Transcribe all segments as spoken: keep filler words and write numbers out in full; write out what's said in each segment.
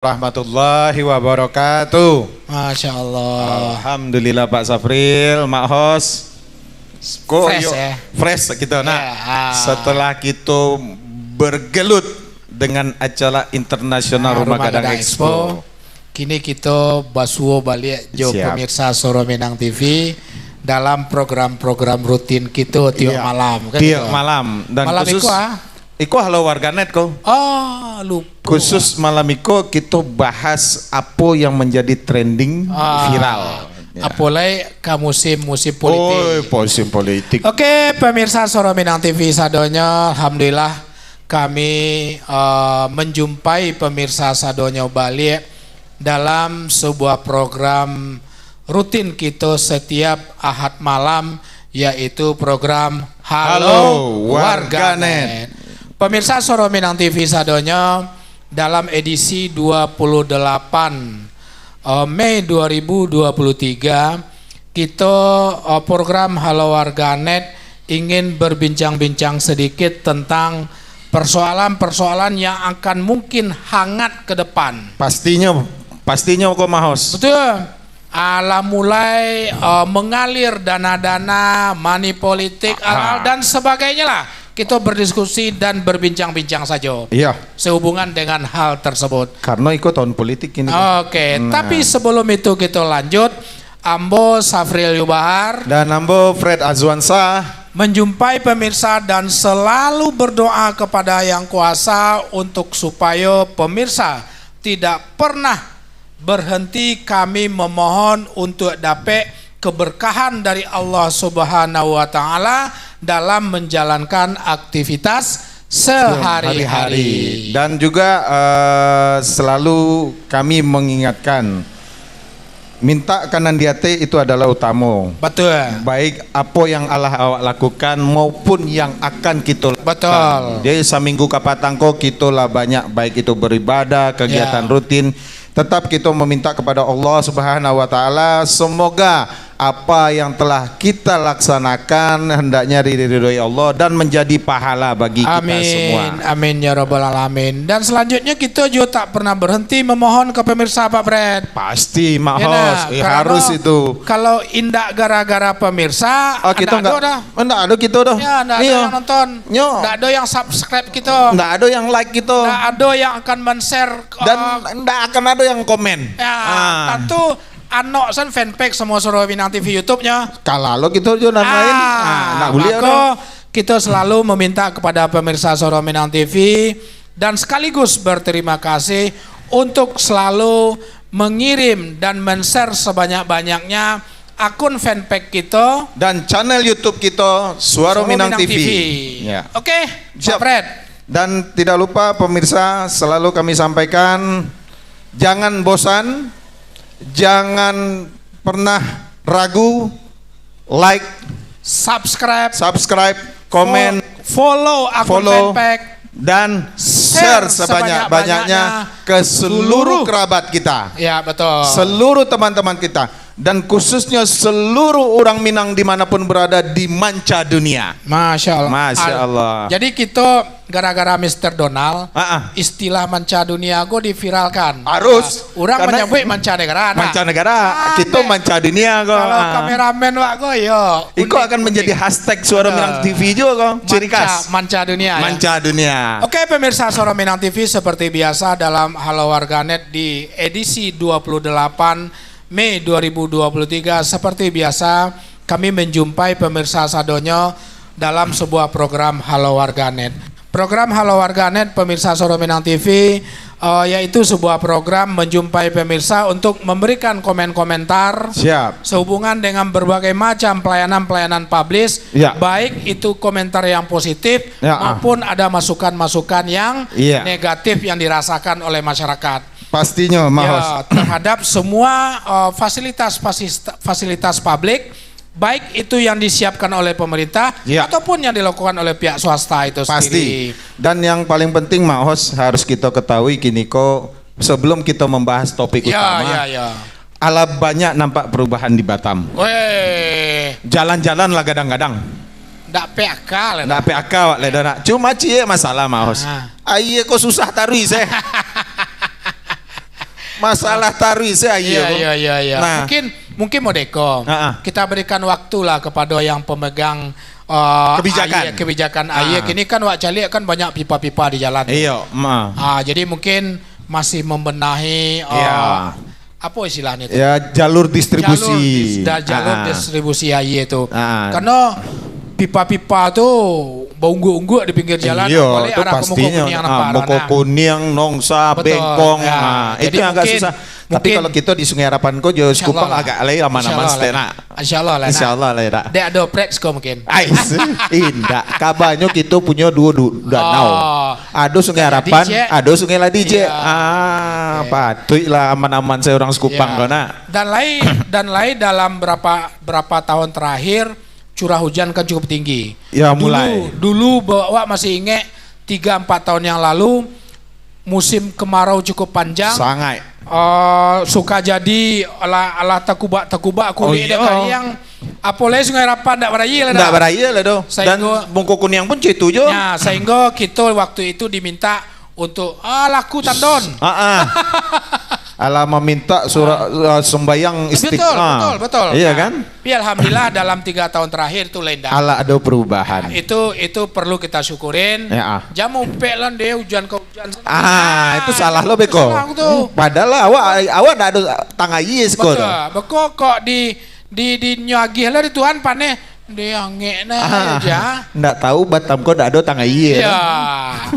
warahmatullahi wabarakatuh. Masya Allah. Alhamdulillah, Pak Safril, Mak Hos. Kok fresh, yo, ya? Fresh gitu, nah. Ya, ah. Setelah kita bergelut dengan acara internasional, ah, Rumah Gadang Expo. Kini kita basuo baliak jo, siap, pemirsa Suara Minang T V dalam program-program rutin kita tiap, iya, malam, kan, tiap gitu? Malam. Dan malam khusus iko, ah? Iko Halo Warganet ko. Ah, lupa. Khusus malam iko kita bahas apa yang menjadi trending, ah, viral. Ya. Apo lai ka musim, musim politik. Oi, musim politik. Oke, pemirsa Suara Minang T V sadonyo, alhamdulillah kami, eh, menjumpai pemirsa sadonyo baliak dalam sebuah program rutin kita setiap Ahad malam, yaitu program Halo, Halo Warganet. Warganet. Pemirsa Suara Minang T V sadonyo, dalam edisi dua puluh delapan, eh, Mei dua ribu dua puluh tiga, kita, eh, program Halo Warganet ingin berbincang-bincang sedikit tentang persoalan-persoalan yang akan mungkin hangat ke depan. Pastinyo, pastinyo ko, Mak Hos. Betul. Ah, lah mulai, eh, mengalir dana-dana, money politik, ah, hal-hal dan sebagainya lah. Kita berdiskusi dan berbincang-bincang saja, iya, sehubungan dengan hal tersebut. Karena iko tahun politik ini, kan? Oke, nah, tapi sebelum itu kita lanjut, ambo Safril Yubahar. Dan ambo Fred Azwansa. Menjumpai pemirsa dan selalu berdoa kepada Yang Kuasa untuk supaya pemirsa tidak pernah berhenti kami memohon untuk dapek keberkahan dari Allah Subhanahu wa Ta'ala dalam menjalankan aktivitas sehari-hari. Sehari-hari. Dan juga, eh, selalu kami mengingatkan, minta ka nan di ateh itu adalah utamo. Betul. Baik apa yang alah awak lakukan maupun yang akan kita lakukan. Betul. Jadi, saminggu ka patang ko kita lah banyak, baik itu beribadah, kegiatan, ya, rutin, tetap kita meminta kepada Allah Subhanahu wa Ta'ala, semoga apa yang telah kita laksanakan hendaknya diridhoi Allah dan menjadi pahala bagi kita semua. Amin. Amin, ya rabbal alamin. Dan selanjutnya, kita juga tak pernah berhenti memohon ke pemirsa, Pak Fred. Pasti, Mak Hos. Ya, nah, eh, karena harus itu. Kalau indak gara-gara pemirsa, ah, kita ndak ado dah. Ndak ado kita dah. Ya, ndak ado yang nonton. Nyo. Ndak ado yang subscribe kita. Ndak ado yang like kita. Ndak ado yang akan men-share. Dan, eh, ndak akan ado yang komen. Ya, ah, tentu anok sen fanpage Semua Suara Minang T V YouTube-nya. Kalau lo kita jo nan lain, ah, ah, ndak buliah mako, dah. Kita selalu meminta kepada pemirsa Suara Minang T V dan sekaligus berterima kasih untuk selalu mengirim dan men-share sebanyak-banyaknya akun fanpage kita dan channel YouTube kita, Suara Minang T V. Suara Minang T V. Ya. Oke, siap. Pak Fred. Dan tidak lupa, pemirsa, selalu kami sampaikan, jangan bosan, jangan pernah ragu, like, subscribe, subscribe, komen, fo-, follow akun, follow, fanpage, dan share, share sebanyak-banyaknya, sebanyak-banyaknya ke seluruh, seluruh kerabat kita. Ya, betul. Seluruh teman-teman kita. Dan khususnya seluruh urang Minang di mana pun berada di manca dunia. Masya Allah. Masya Allah. Jadi, kita gara-gara Mister Donald, ah, ah, istilah manca dunia ko diviralkan. Harus. Ah, urang manyabuik manca negara, nah. Manca negara, ah, kita manca dunia ko. Kalau kameramen wak ko, yo, iko unik, akan menjadi hashtag Suara Minang T V juga ko. Ciri khas. Manca, manca dunia, ya. Manca dunia. Oke, pemirsa Suara Minang T V, seperti biasa dalam Halo Warganet di edisi dua puluh delapan Mei dua ribu dua puluh tiga, seperti biasa, kami menjumpai pemirsa sadonyo dalam sebuah program Halo Warganet. Program Halo Warganet, pemirsa Suara Minang T V, eh, yaitu sebuah program menjumpai pemirsa untuk memberikan komen-komentar, siap, sehubungan dengan berbagai macam pelayanan-pelayanan publish, ya, baik itu komentar yang positif, ya, ah, maupun ada masukan-masukan yang, iya, negatif yang dirasakan oleh masyarakat. Pastinyo, Mak Hos. Ya, terhadap semua, eh, fasilitas, fasista-, fasilitas publik, baik itu yang disiapkan oleh pemerintah, ya, ataupun yang dilakukan oleh pihak swasta itu sendiri. Pasti. Dan yang paling penting, Mak Hos, harus kita ketahui kini ko, sebelum kita membahas topik, ya, utama, ya, ya, alah banyak nampak perubahan di Batam. Weh. Jalan-jalan lah gadang-gadang. Ndak P K lah. Ndak P K wak lah dah nak. Cuma ciek masalah, Mak Hos. Ah. Aia ko susah taruih, eh. Masalah taruih se aia Iya, tu. iya, iya, iya. Nah. Mungkin, mungkin modeko. Ha, ha. Kita berikan waktu lah kepada yang pemegang, eh, Kebijakan. aia, kebijakan Ha. aia. Kini kan wak caliak kan banyak pipa-pipa di jalan. Iyo, ma. Ah, jadi mungkin masih membenahi, eh, Iya. apa istilahnya tu? Ya, jalur distribusi. Jalur dis-, da-, jalur Ha, ha. distribusi aia tu. Ha, ha. Karena pipa-pipa tu baungguk-ungguk di pinggir jalan, Iyo, balik tu arah ke muko pastinya. kuniang Ah, nampak muko lah, nah. kuniang, Nongsa, Betul, Bengkong. ya. Ah, Jadi itu yang agak mungkin, susah. Tapi mungkin kalau kita di Sungai Harapan ko, jo Insya Sekupang Allah lah. agak lai aman-aman Insya Allah setek lah. nak. Insya Allah lah, Insya nak. Allah lah, nak. Dek ado Preds ko mungkin. Ais, indak. Kabanyo kito punyo duo du-, danau. Oh. Ado Sungai Ladi Harapan, cek. ado Sungai Ladi cek. Iya. Ah, Oke. patuiklah aman-aman se urang Sekupang Iya. ko, nak. Dan lai, dan lai dalam berapa, berapa tahun terakhir, curah hujan kan cukup tinggi. Ya, Dulu, mulai. dulu ba-, awak masih ingek, tiga empat tahun yang lalu, musim kemarau cukup panjang. Sangat. Eh, Sukajadi, alah, alah takubak-takubak, Oh, kulik dek iya. kariang. Apolai Sungai Harapan ndak baraia lah Ndak dah. baraia lah doh. Dan Sainggo muko kuniang pun cak itu jo. Ya, sainggo kito waktu itu diminta untuk, ah, laku tandon. Ah, ah. Alah maminta surah, ah, sembayang Betul, istiqamah. betul, betul. Iya Nah, kan? tapi alhamdulillah dalam tiga tahun terakhir tu lain dah. Alah ado perubahan. Nah, itu, itu perlu kita syukurin. Ya, ah. Jan mupek lah deh hujan ke hujan. Ah, itu salah lo beko. Salah tu. Hmm, padahal awak, awak ndak ado tang aia siko tu. Betul. Beko kok di, di, di nyo agih lah di Tuhan paneh. Deh angek nah Ah, aja. ndak tahu Batam ko ndak ado tang aia. Ya.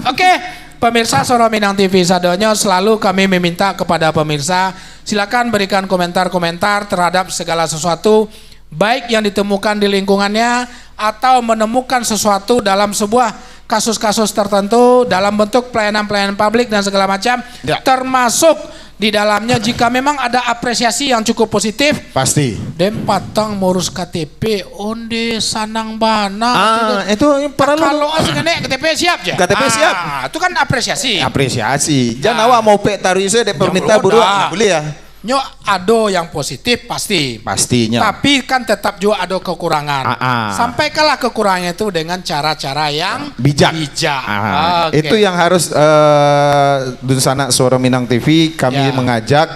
Oke, pemirsa Suara Minang T V sadonyo, selalu kami meminta kepada pemirsa, silakan berikan komentar-komentar terhadap segala sesuatu, baik yang ditemukan di lingkungannya atau menemukan sesuatu dalam sebuah kasus-kasus tertentu dalam bentuk pelayanan-pelayanan publik dan segala macam, Ya. termasuk di dalamnya jika memang ada apresiasi yang cukup positif. Pasti. Den patang maurus K T P, onde sanang bana. Ah, itu yang paralu. Kalau asa kena K T P siap je. K T P siap. Ah, itu kan apresiasi. Apresiasi. Jan Ah. awak mupek taruih se dek Jan pemerintah buruak, dah. ndak buliah. Nyo ado yang positif pasti. Pastinya. Tapi kan tetap juga ado kekurangan. Ah, ah. Sampaikanlah kekurangan itu dengan cara-cara yang Bijak. bijak. Ah, Oke. itu yang harus, eh, Dunsanak Suara Minang T V kami Ya. mengajak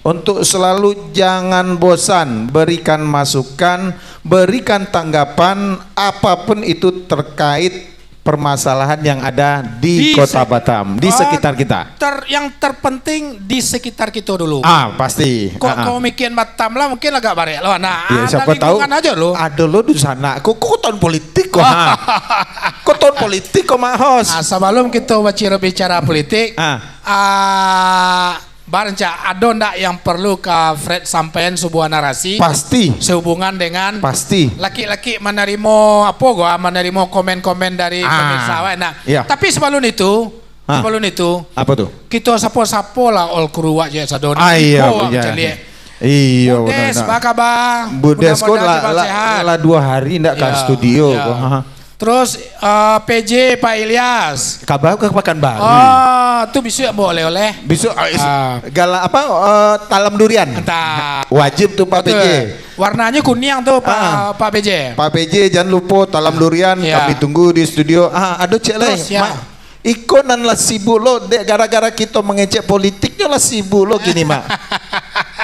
untuk selalu jangan bosan berikan masukan, berikan tanggapan apapun itu terkait permasalahan yang ada di Di Kota se- Batam, di Ah, sekitar kita. ter-, yang terpenting di sekitar kita dulu. Ah, pasti. Kok Ah, ah. kau mikian Batam lah, mungkin agak barek lo, nah. Ya, Ah, siapa dan tahu lingkungan aja lo. ada lo di sana. Kok, kok tahun politik kok, ha? Kok tahun politik kok, Mak Hos? Ah, sebelum kita bicara, bicara politik, Ah. ah, Barenca, ado ndak yang perlu ka Fred sampaian sebuah narasi Pasti. sehubungan dengan Pasti. laki-laki manarimo apo ko, ah, manarimo komen-komen dari Ah. pemirsa awak? Nah, Iya. tapi sebelum itu, Ah. sebelum itu, Apa tu? kito sapo-sapo lah all crew wak je sado ni. Ah, iya, Info wak iya. caliak. Iya, Budes, benar, benar. apa khabar? Budes ko Mudah-mudahan lah, cepat lah, sehat. lah dua hari ndak ka Iya, studio iya. ko. Ha. Terus, eh, P J Pak Ilyas. Kaba ka Pakanbaru. Oh, tu bisuak bawa oleh-oleh. Bisuak, ah, is-, Ah. gala apa, eh, talam durian. Entah. Wajib tu, Pak Betul. P J. Warnanya kuning tu, Pak, Ah. Pak P J. Pak P J, jangan lupa talam durian, Ya. kami tunggu di studio. Ah, aduh, cek lai. Terus, ya. Mak, iko nan lah sibuk lo, dek gara-gara kito mangecek politiknyo lah sibuk lo kini, Mak.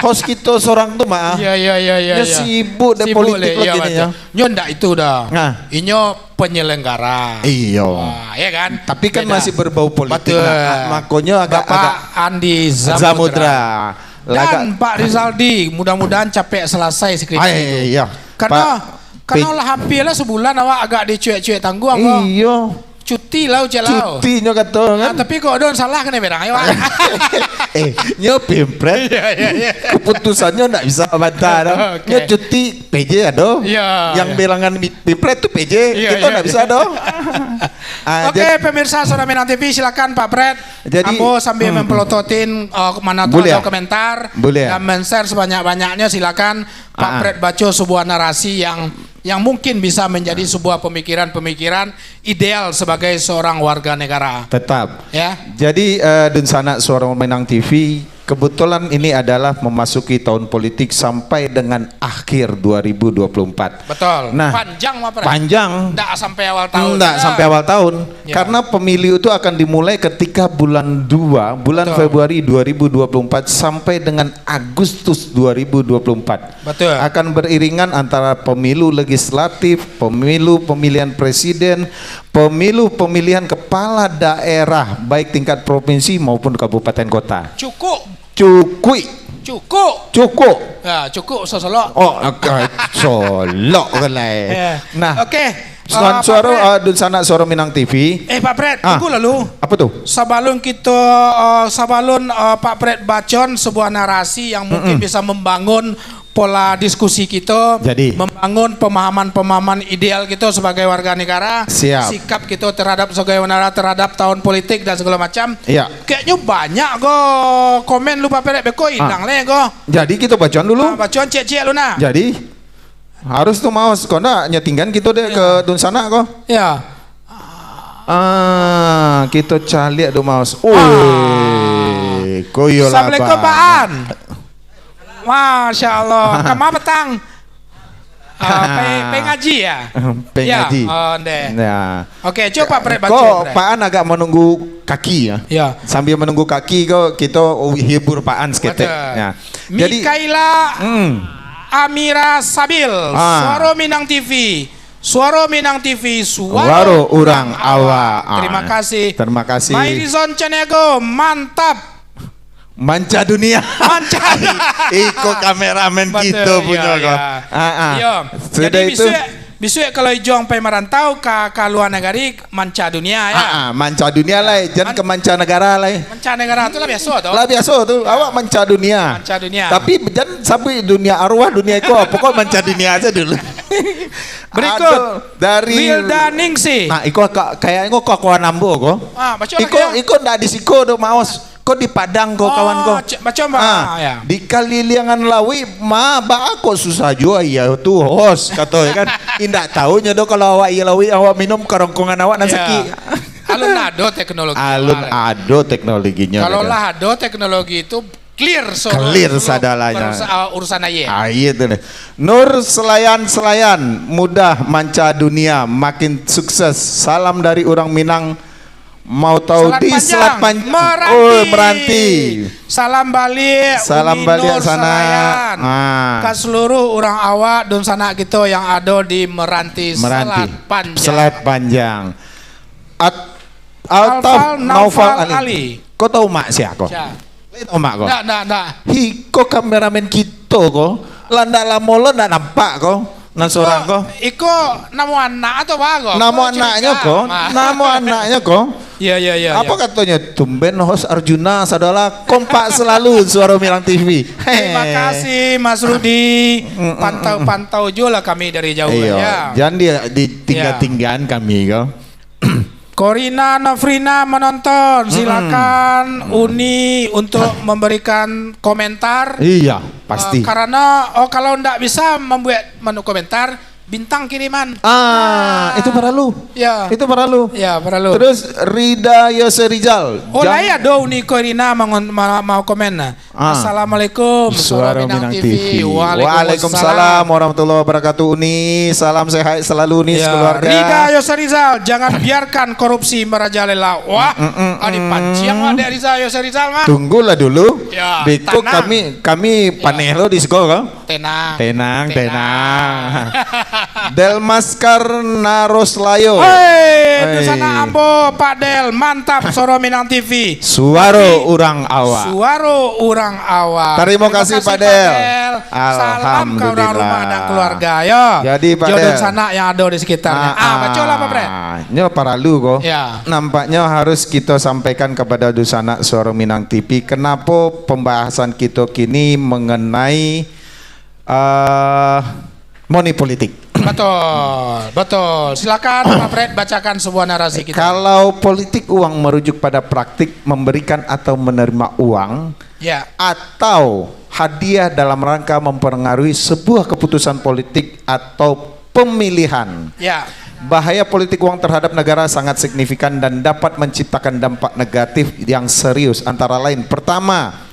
Host kito sorang tu, Mak. Iya, iya, iya, iya, Nyo iya. sibuk dek Sibuk politik leh, lo iya, kini, betul. ya. Nyo ndak itu dah. Nah. Inyo penyelenggara. Iyo. Ah, ya kan? Tapi kan Beda. masih berbau politik, Betul. nah. Ah, makonyo agak, Bapak agak Andi Samudra. Samudra. Dan Lagak. Pak Rizaldi, mudah-mudahan capek selesai skripsi Ai, itu. iya. Karena, Pak karena P- lah hampir lah sebulan awak agak dicuek-cuek tangguang, kok. Iyo. Cuti lah, ucap lah. Cuti nyo kato, kan? Ah, tapi kok don salah kena berang, ya, Pak? Eh, nyo pimpret. Iya, iya, iya. Keputusannyo ndak bisa bantah, doh. Oke. Nyo cuti P J ado. Iya, Yang iya. bilangan mi-, pimpret tu P J, Iya, kita iya, ndak iya. bisa, doh. Ah, Oke, jad- pemirsa Suara Minang T V, silakan Pak Pret. Jadi, Ambo sambil hmm. mempelototin, uh, mana tu Boleh. ada komentar Boleh. dan men-share sebanyak-banyaknya, silakan Pak Ah. Pret baco sebuah narasi yang, yang mungkin bisa menjadi sebuah pemikiran-pemikiran ideal sebagai seorang warga negara. Tetap. Ya. Jadi, eh, dunsanak Suara Minang T V, Kebetulan ini adalah memasuki tahun politik sampai dengan akhir dua ribu dua puluh empat. Betul. Nah, panjang, Pak Pres. Panjang. Ndak sampai awal tahun. Ndak sampai awal tahun. Ya. Karena pemilu itu akan dimulai ketika bulan dua, bulan Betul. Februari dua ribu dua puluh empat sampai dengan Agustus dua ribu dua puluh empat. Betul. Akan beriringan antara pemilu legislatif, pemilu pemilihan presiden, pemilu pemilihan kepala daerah, baik tingkat provinsi maupun kabupaten kota. Cukuik. Cukuik. Cukuik. Cukuik. Ya, cukuik sosolok. Oh, agak solok ke lai. Ya. Nah, Oke. Suan-, Ah, suaro, Pak Pret. ah, Dunsanak Suaro Minang T V. Eh, Pak Pret, Ah. tunggu lalu. Apa tu? Sabalun kito, ah, sabalun, ah, Pak Pret bacon sebuah narasi yang mungkin Mm-mm. bisa membangun pola diskusi kito, Jadi. membangun pemahaman-pemahaman ideal kito sebagai warga negara, Siap. sikap kito terhadap sebagai warga negara, terhadap tahun politik dan segala macam. Iya. Kayaknya banyak ko komen lu, Pak Pret, beko Ah. hilang leh ko. Jadi kito bacaan dulu. Ah, bacaan ciek-ciek lu nah. Jadi harus tu maos ko ndak nyetinggan kito dek Iya. ke Dunsanak ko. Ya. Ah, kito caliak tu maos. Ah. Oi, ko iyolah Assalamualaikum, Pak An. Masya Allah. Kama petang? Ah, pe-, pe ngaji ya? Pe Ya, ngaji. oh, ndeh. Ya. Oke, coba Pak Pret baca, Ko Pret. Pak An agak menunggu kaki ya. Ya. Sambil menunggu kaki ko, kito hibur Pak An seketek. Betul. Ya. Jadi Mikaela Hmm. Amira Sabil, Ah. Suaro Minang T V. Suaro Minang T V, suaro Waro urang awak. Ah. Terima kasih. Terima kasih. Mairizon Canego, mantap. Manca dunia. Manca. Iko kameramen Betul, kito punyo iya, ko. iya. Ah, ah. Iyo. Sudah Jadi itu bisuak, bisuak kalau Ijong pai marantau ka, ka lua nagari, manca dunia ya. Ah, ah, manca dunia lai, jan Man- ke manca negara lai. Manca negara tu lah biaso tu. Lah biaso tu. Ya. Awak manca dunia. Manca dunia. Tapi jan sampai dunia arwah, dunia iko, pokok manca dunia aja dulu. Berikut. Aduh, dari Wilda Ningsih. Nah, iko ka-, kayaknya ko kawan ambo ko. Ah, baco Iko, lagi, ya. iko ndak di siko do, maos. Ko di Padang ko, Oh, kawan ko. cek macam Ah, ah, ya. di kaliliangan lauik, ma, baa kok susah jua iya tu, hos, kato ya kan. Indak tahu nyo do kalau awak iya lauik, awak minum karongkongan awak nan Ya. sakik. Alun ado teknologi Alun awak, ado teknologinyo Kalau tu, kan. lah ado teknologi itu clear so Clear sadalanya. urusa-, ah, urusan air. Ah, iya tu deh. Nur Selayan, Selayan, mudah manca dunia, makin sukses. Salam dari urang Minang, mau tahu Selat di Panjang, Selat Panjang. Meranti. Oh, Meranti. Salam balik, Salam Umi balik Nur sana. Selayan. Ah. Ka seluruh urang awak, dunsanak kito yang ado di Meranti, Meranti. Selat Panjang. Selat Panjang. At-, Altaf Alfal Naufal Naufal Ali. Ali. Kau tahu mak siapa? Siapa? Kau tahu mak kau? Ndak, ndak, ndak. Hi, kau kameramen kito kau. Lah ndak lamo lo ndak nampak kau. Nan sorang kau. Iko namo anak atau apa kau? Namo Kau anaknyo cerita, kau. Mah. Namo anaknyo kau. Iya, iya, iya. Apa iya. katanya? Tumben host Arjuna, saudara. Kompak selalu Suara Minang T V. Terima kasih, Mas Rudi. Mm, mm, mm, mm. Pantau-pantau jo lah kami dari jauh Iya, ya. jangan dia ditinggal-tinggalkan kami kau. Korina Nofrina menonton, Mm-mm. silakan Uni untuk memberikan komentar. Iya, pasti. Eh, karena, oh, kalau ndak bisa membuat menu komentar, bintang kiriman. Ah, Ah. itu perlu. Ya. Itu perlu. Ya, perlu. Terus Rida Yose Rizal. Oh, Jang- lah ya, do Uni Korina mau, mau, mau komen. Ah. Assalamualaikum, Suara Suara Minang Minang T V. T V. Waalaikumsalam. Waalaikumsalam warahmatullahi wabarakatuh, Uni. Salam sehat selalu, Uni, Ya, sekeluarga. Rida Yosa Rizal, jangan biarkan korupsi merajalela. Wah, Mm, mm, ah, dipancing mm. wak dek Rida Yosa Rizal, mah. Tunggulah dulu. Ya, Beko tenang. kami, kami Ya. paneh lo di siko, kau. Tenang. Tenang, Tenang. tenang. Delmaskar Naroslayo. Hei, Hei. tu sanak ambo, Pak Del. Mantap, Suara Minang T V. Suaro Tapi, urang awak. Suaro urang awak. Tarimo Terima kasih, kasih, Pak Del. Pak Del. Salam ka urang Alhamdulillah. rumah dan keluarga, yo. Jadi, Pak Jo Del. dunsanak yang ado di sekitarnya. Ah, Ah, bacolah, Pak Pret. ah. Nyo paralu ko. Ya. Nampaknyo harus kito sampaikan kepada dunsanak Suaro Minang T V, kenapo pembahasan kito kini mengenai, eh, money politik. Betul, betul. Silakan, Pak Pret, bacakan sebuah narasi kita. Kalau politik uang merujuk pada praktik memberikan atau menerima uang, Ya. atau hadiah dalam rangka mempengaruhi sebuah keputusan politik atau pemilihan. Ya. Bahaya politik uang terhadap negara sangat signifikan dan dapat menciptakan dampak negatif yang serius, antara lain, pertama,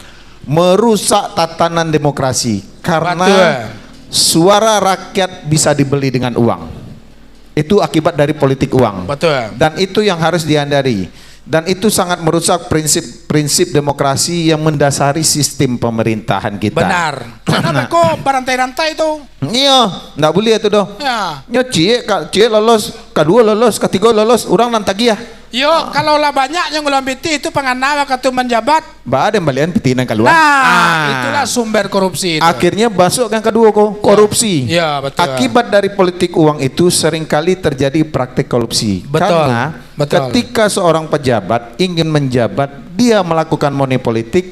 merusak tatanan demokrasi karena suara rakyat bisa dibeli dengan uang. Itu akibat dari politik uang. Betul. Dan itu yang harus dihindari. Dan itu sangat merusak prinsip-prinsip demokrasi yang mendasari sistem pemerintahan kita. Benar. Karena mereka barantai-rantai tu. Iyo, ndak buliah tu doh. Ya. Nyo ciek, ka-, ciek lolos, kaduo lolos, katigo lolos, urang nan tagiah. Yo, kalau lah banyak yang ngulon pitih itu pangana wakatu manjabat. Ba ada yang balian pitih nan kaluar. Nah, itulah sumber korupsi itu. Akhirnya masuk yang kaduo ko, korupsi. Ya, betul. Akibat dari politik uang itu seringkali terjadi praktik korupsi. Betul. Karena ketika seorang pejabat ingin menjabat, dia melakukan money politik.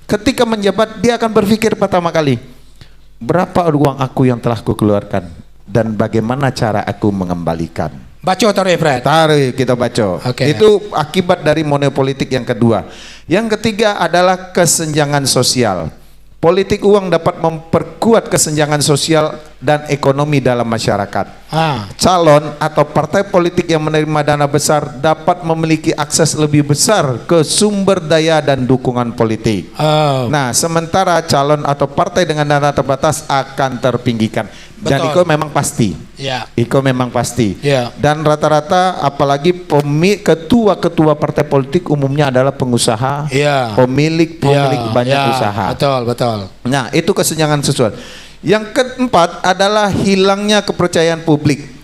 Ketika menjabat, dia akan berpikir pertama kali, "Berapa uang aku yang telah kukeluarkan dan bagaimana cara aku mengembalikan?" Baco taruih, Fred. Taruih kita baco. Oke. Itu akibat dari money politik yang kedua. Yang ketiga adalah kesenjangan sosial. Politik uang dapat memperkuat kesenjangan sosial dan ekonomi dalam masyarakat. Ah. Calon atau partai politik yang menerima dana besar dapat memiliki akses lebih besar ke sumber daya dan dukungan politik. Oh. Nah, sementara calon atau partai dengan dana terbatas akan terpinggirkan. Dan iko memang pasti. Ya. Iko memang pasti. Ya. Dan rata-rata, apalagi pemi-, ketua-ketua partai politik umumnya adalah pengusaha, ya, pemilik, pemilik banyak usaha. Betul, betul. Nah, itu kesenjangan sosial. Yang keempat adalah hilangnya kepercayaan publik.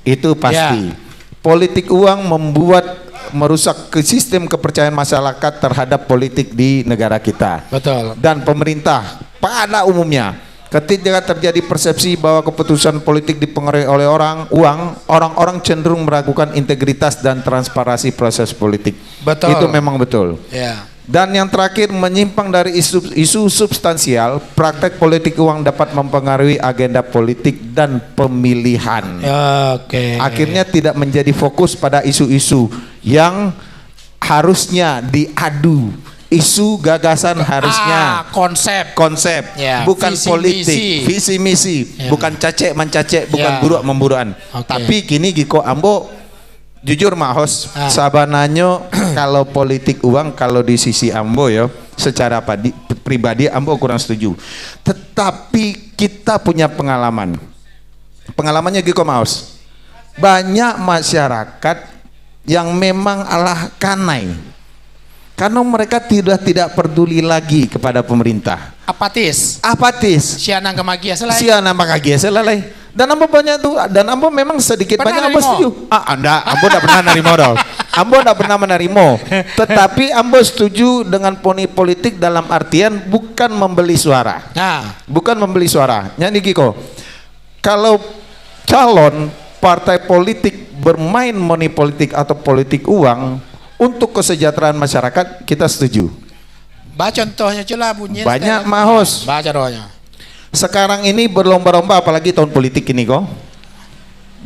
Itu pasti. Ya. Politik uang membuat merusak ke sistem kepercayaan masyarakat terhadap politik di negara kita. Betul. Dan pemerintah pada umumnya. Ketika terjadi persepsi bahwa keputusan politik dipengaruhi oleh orang, uang, orang-orang cenderung meragukan integritas dan transparansi proses politik. Betul. Itu memang betul. Ya. Dan yang terakhir, menyimpang dari isu, isu substansial, praktek politik uang dapat mempengaruhi agenda politik dan pemilihan. Ya, oke. Akhirnya tidak menjadi fokus pada isu-isu yang harusnya diadu. Isu gagasan harusnya, ah, konsep. Konsep, ya, bukan politik. Visi misi. Visi misi, ya, bukan cacek mancacek, bukan, ya, buruk memburukan. Oke. Tapi kini giko ambo Jujur, Mak Hos, ah, sabananyo, kalau politik uang, kalau di sisi ambo yo, secara padi-, pribadi ambo kurang setuju. Tetapi kita punya pengalaman. Pengalamannyo giko, Mak Hos. Banyak masyarakat yang memang alah kanai. Karena mereka tidak, tidak peduli lagi kepada pemerintah. Apatis. Apatis. Sia nan ka magiah se lai. Sia nan ka magiah se lai. Dan ambo banyak tu, dan ambo memang sedikit banyak ambo setuju. Ah, ndak, ambo ndak pernah narimo doh. Ambo ndak pernah menerima. Tetapi ambo setuju dengan poni-, politik dalam artian bukan membeli suara. Nah. Bukan membeli suara. Nyo giko. Kalau calon partai politik bermain money politik atau politik uang untuk kesejahteraan masyarakat, kita setuju. Ba contohnyo culah bunyi. Banyak, Mak Hos. Ba contohnyo. Sekarang ini berlomba-lomba, apalagi tahun politik ini ko.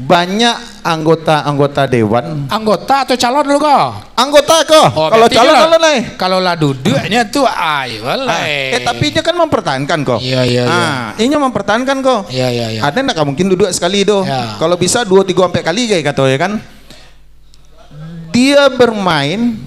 Banyak anggota-anggota dewan. Anggota atau calon dulu ko? Anggota ko. Oh, kalau berarti calon lah, kalau naik. Kalau lah duduknyo tu, ai, walai. Ah, eh, tapi inyo kan mempertahankan ko. Iya, iya, iya. Ah, inyo mempertahankan ko. Iya, iya, iya. Ada ndak mungkin duduk sekali tu. Iya. Kalau bisa dua, tiga, empat kali kayak kata ya kan. Dia bermain,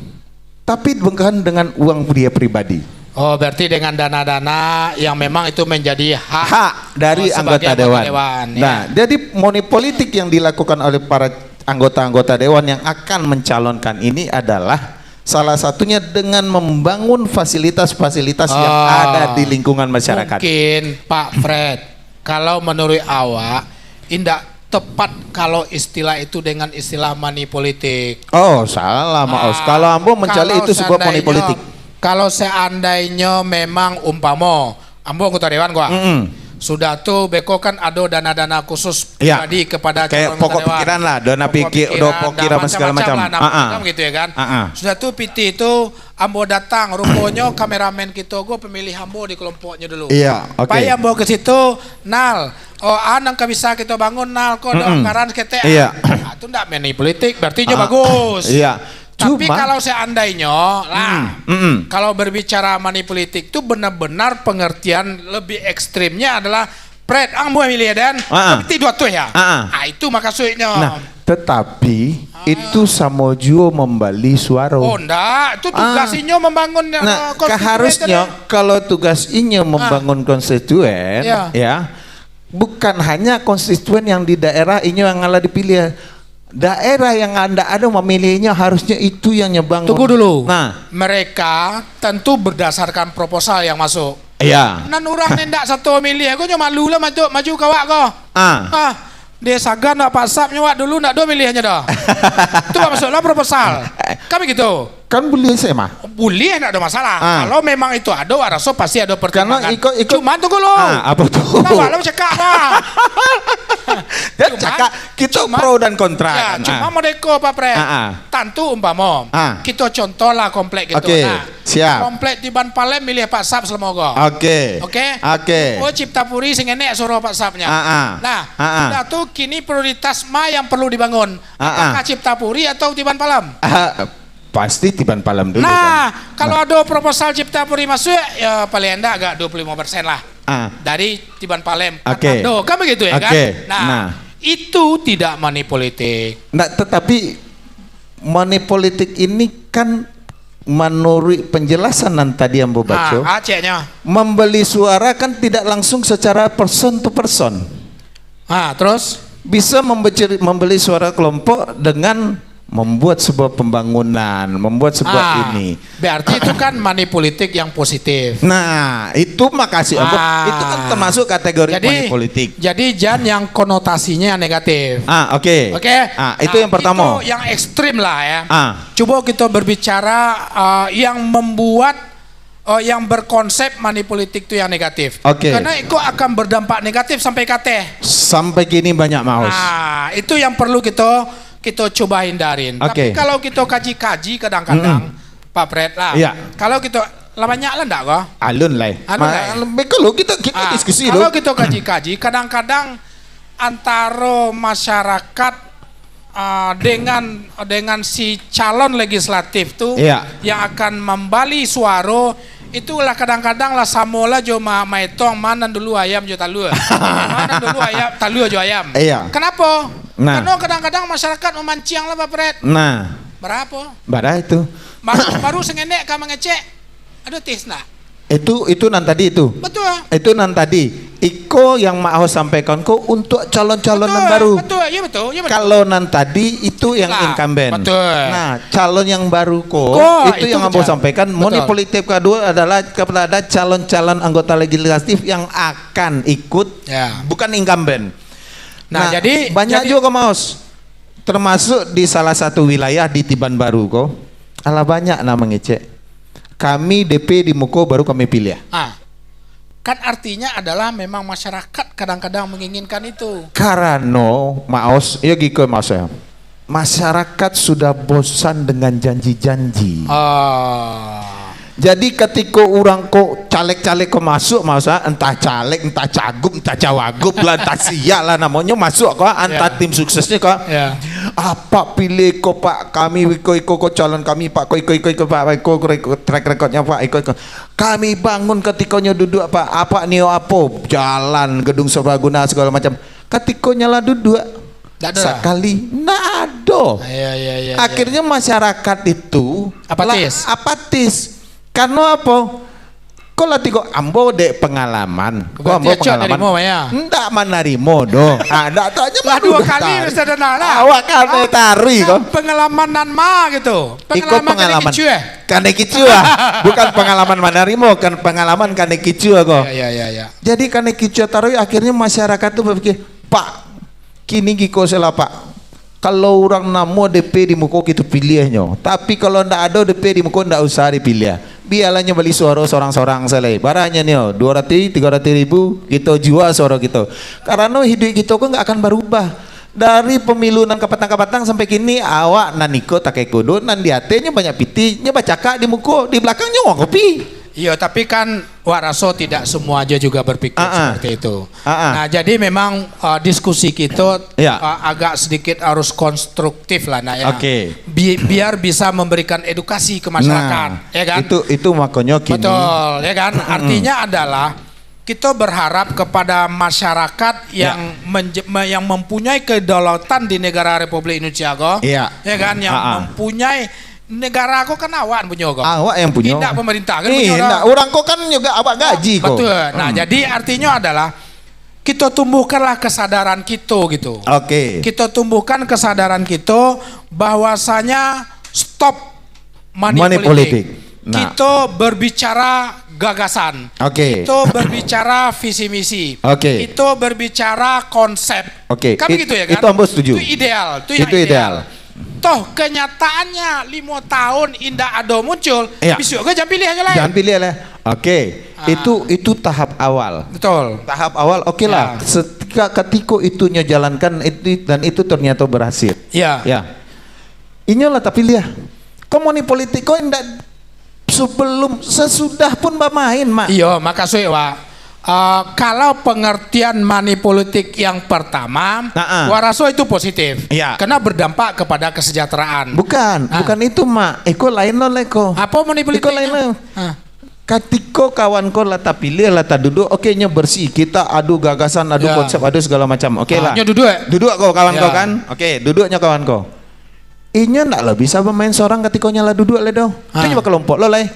tapi bukan dengan uang dia pribadi. Oh, berarti dengan dana-dana yang memang itu menjadi hak, hak dari, oh, anggota sebagai anggota dewan. Dewan, ya. Nah, jadi money politik yang dilakukan oleh para anggota-anggota dewan yang akan mencalonkan ini adalah salah satunya dengan membangun fasilitas-fasilitas yang, ah, ada di lingkungan masyarakat. Mungkin, Pak Fred, kalau menurut awak, indak tepat kalau istilah itu dengan istilah money politik. Oh, salah, Mak Hos. Ah, kalau ambo mencari kalau itu sebuah money seandainya, politik. Kalau seandainya memang umpamo, ambo anggota dewan ko. Mm-mm. Sudah tu, beko kan ado dana-dana khusus, iya, pribadi kepada kayak calon pokok anggota dewan. Pokok pikiran lah, dana pokok pikir, pikiran, do pokok dan kira segala macam-macam lah, ah, ah, macam gitu ya kan. Ah, ah. Sudah tu, pitih tu, ambo datang, ruponyo kameramen kito ko pemilih ambo di kelompoknyo dulu. Iya, oke. Pai ambo ke situ, Nal, oh, a nan ka bisa kito bangun, Nal, ko ado, mm-mm, anggaran saketek. Iya. Ah, tu ndak money politik, berarti nyo, ah, bagus. Iya. Tapi cuma kalau seandainyo lah, mm, mm, mm, kalau berbicara money politik tu benar-benar pengertian lebih ekstrimnya adalah, Fred, ang buah milih, Dan. Ah, ah. Tapi ti dua ratus ya. Ah, ah. Ah, itu makasudnyo. Nah, tetapi itu samo juo mambali suaro. Oh, ndak. Itu tugas Ah. inyo membangun, Nah, eh, konstituen kaharusnyo, tadi. kalau tugas inyo Ah. membangun konstituen, Ya. ya, bukan hanya konstituen yang di daerah inyo yang alah dipilih. Daerah yang ndak ado mamilih inyo, harusnyo itu yang nyo bangun. Tunggu dulu. Nah. Mereka tentu berdasarkan proposal yang masuk. Iya. Nan urang ni ndak sato mamilih, ko nyo malu lah maju, maju ka awak ko. Ah. Ah, di Sagan awak Pak Sap nyo awak dulu ndak do miliahnyo doh. Tu awak masuklah proposal. Kan begitu. Kan buliah se mah. Buliah, ndak ado masalah. Ah. Kalau memang itu ado, awak raso pasti ado Karena pertimbangan. iko, iko Cuman tunggu lu. Ah, apa tu? Awak lah cakap lah. Dia Cuman, cakap, kita cuman, pro dan kontra ya, kan. cuma Ah. modeko, Pak Pret. Ah, ah. Tantu umpamo, Ah. kita contoh lah komplek gitu Oke, nah. siap. Komplek Tiban Palem milih Pak Sap selama ko. Oke. Oke? Oke. Oh, Ciptapuri sing enek suaro Pak Sapnya. Ah, ah. Nah, Ah, ah. dah tu kini prioritas ma yang perlu dibangun. Ah, ah. Apakah Ciptapuri atau Tiban Palem? Ah, pasti Tiban Palem dulu Nah, kan. kalau Nah. ado proposal Ciptapuri masuk, ya paling endak agak dua puluh lima persen lah. Ah. Dari Tiban Palem. Oke. Atado, kan begitu ya kan? Oke. Nah, Nah. itu tidak money politik. Nah, tetapi money politik ini kan menurut penjelasan nan tadi ambo baco, Ah, ah, ceknya. membeli suara kan tidak langsung secara person to person. Ah, terus? Bisa membeceri-, membeli suara kelompok dengan membuat sebuah pembangunan, membuat sebuah Ah, ini. berarti itu kan money politik yang positif. Nah, itu makasih ambo. Ah. Itu kan termasuk kategori Jadi, money politik. jadi jan yang konotasinya negatif. Ah, oke. Oke? Ah, itu Nah, yang pertama. itu yang ekstrim lah ya. Ah. Cuba kita berbicara, ah, yang membuat, ah, yang berkonsep money politik tu yang negatif. Oke. Karena itu akan berdampak negatif sampai kateh. Sampai kini banyak maos. Ah, itu yang perlu kita, kita coba hindarin. Oke. Tapi kalau kita kaji-kaji kadang-kadang, Mm-mm. Pak Pret lah. Iya. Kalau kita, lah banyak lah ndak ko? Alun lah. Alun Ma-, lah, ya? lebih kalau kita, kita Ah, diskusi kalau dulu. kita kaji-kaji, kadang-kadang antaro masyarakat, ah, dengan, dengan si calon legislatif tu Iya. yang akan mambali suaro, itulah kadang-kadang lah samo lah jo ma-, maetong, ma nan dulu ayam jo talua. Ma nan dulu ayam, talua jo ayam. Iya. Kenapa? Nah. Karena kadang-kadang masyarakat memancing lah, Pak Pret. Nah. Berapa? Bara itu. Baru, baru sengenek ka mangecek, "Ado tes ndak?" Itu, itu nan tadi itu. Betul. Itu nan tadi. Iko yang mak Ahok sampaikan ko untuk calon-calon nan Betul, baru. betul. Ya, betul. Ya, betul. Kalau nan tadi itu yang Lah, incumbent. betul. Nah, calon yang baru ko, Ko, itu itu yang ambo je. sampaikan, money Betul. politik kedua adalah kepada calon-calon anggota legislatif yang akan ikut, Ya. bukan incumbent. Nah, Nah, jadi, banyak jadi juga, Maos. Termasuk di salah satu wilayah di Tiban Baru ko, alah banyak nan mangecek. Kami D P di muko baru kami piliah. Ah. Kan artinya adalah memang masyarakat kadang-kadang menginginkan itu. Karano, Maos, iyo giko, Maos, ya. Masyarakat sudah bosan dengan janji-janji. Ah. Jadi, katiko urang ko, caleg-caleg ko masuak, Maos, ah, entah caleg, entah cagup, entah cawagup lah, entah sia lah namonyo, masuak ko, entah Ya. tim suksesnyo ko. Ya. "Apak pilih ko, Pak, kami iko-iko ko calon kami, Pak, ko iko-iko ko, Pak, iko, iko, iko track recordnyo, Pak, iko-iko. Kami bangun katikonyo duduak, Pak, apak nio apo? Jalan, gedung serbaguna, segala macam." Katikonyo lah duduak, Ndak ado lah. sakali, ndak ado. Ya, ya, ya, ya. Akhirnyo masyarakat itu Apatis. lah apatis. Karano apo? Ko lah tigo ambo dek pengalaman. Ko Berarti ambo acok pengalaman. narimo, Maya? Ndak manarimo doh. Ah, ndak tanyo Lah, dua manuduh kali tari. bisa dengar lah. Awak kan Ah, tarui kan ko. pengalaman nan ma gitu. Iko Pengalaman kena pengalaman. kicuah. Kena kicuah. Bukan pengalaman manarimo, kan pengalaman kena kicuah ko. Ya, ya, ya, ya. Jadi kena kicuah tarui, akhirnyo masyarakat tu berpikir, "Pak, kini giko se lah, Pak. Kalau urang namo D P di muko kito piliahnyo. Tapi kalau ndak ado D P di muko, ndak usah dipiliah. Bialah nyo bali suaro sorang-sorang se lai. Bara nyo nio, duo ratuih, tigo ratuih ribu, kito jua suaro kito. Karano hiduik kito ko ndak akan barubah. Dari pemilu nan kapatang-kapatang sampai kini, awak nan iko takai kudo, nan di atehnyo banyak pitih, nyo bacakak di muko, di balakangnyo wang kopi." Iyo, tapi kan wak raso tidak semua aja juga berpikir Ah, ah. seperti itu. Ah, ah. Nah, jadi memang, uh, diskusi kita, Ya. uh, agak sedikit harus konstruktif lah, nak, ya. Oke. Bi-, biar bisa memberikan edukasi ke masyarakat, Nah, ya kan? itu, itu makonyo kini Betul, ya kan? Mm-mm. Artinya adalah Kito berharap kepada masyarakat Ya. yang menje-, me-, yang mempunyai kedaulatan di negara Republik Indonesia ko, Iya. ya kan, yang Ah, ah. mempunyai negara ko kan awak punyo ko. Awak yang punyo. Indak pemerintah kan Eh, punyo indak. Urang ko kan juga awak gaji ko. Betul. Nah, Hmm. jadi artinyo adalah kito tumbuhkanlah kesadaran kito gitu. Oke. Kito tumbuhkan kesadaran kito bahwasanya stop money Money politik. politik. Nah. Kito berbicara gagasan. Oke. Kito berbicara visi misi. Oke. Kito berbicara konsep. Oke. Kan It-, begitu ya kan? itu ambo setuju. Itu ideal. Itu yang Itu ideal. ideal. Toh kenyataannya limo tahun indak ado muncul, Iya. bisuak ko jan pilih aja lah. Jan pilih lah. Oke. Ah. Itu, itu tahap awal. Betul. Tahap awal, oke lah. Ya. Setika-, katiko itu nyo jalankan itu, dan itu ternyata berhasil. Ya. Ya. Inyo lah tapilih. Ko money politik ko indak sebelum, sesudah pun bamain, Mak. Iyo, makasuik, Wak. Ah, kalau pengertian money politik yang pertama, Ha-ha. wak raso itu positif. Iya. Karena berdampak kepada kesejahteraan. Bukan, Ah. bukan itu, Mak. Iko lain lo, Leko. Apa money politik Iko lain itu? lo. Ah. Katiko kawan ko lah tapilih, lah taduduak, oke, nyo bersih. Kita adu gagasan, adu Ya. konsep, adu segala macam. Oke Ah, lah. nyo duduak. Duduak ko kawan ko Ya. kan? Oke, duduak nyo kawan ko. Inyo ndak lo bisa bamain sorang katiko nyo lah duduak lai doh. Itu Ah. nyo bakelompok lo lai.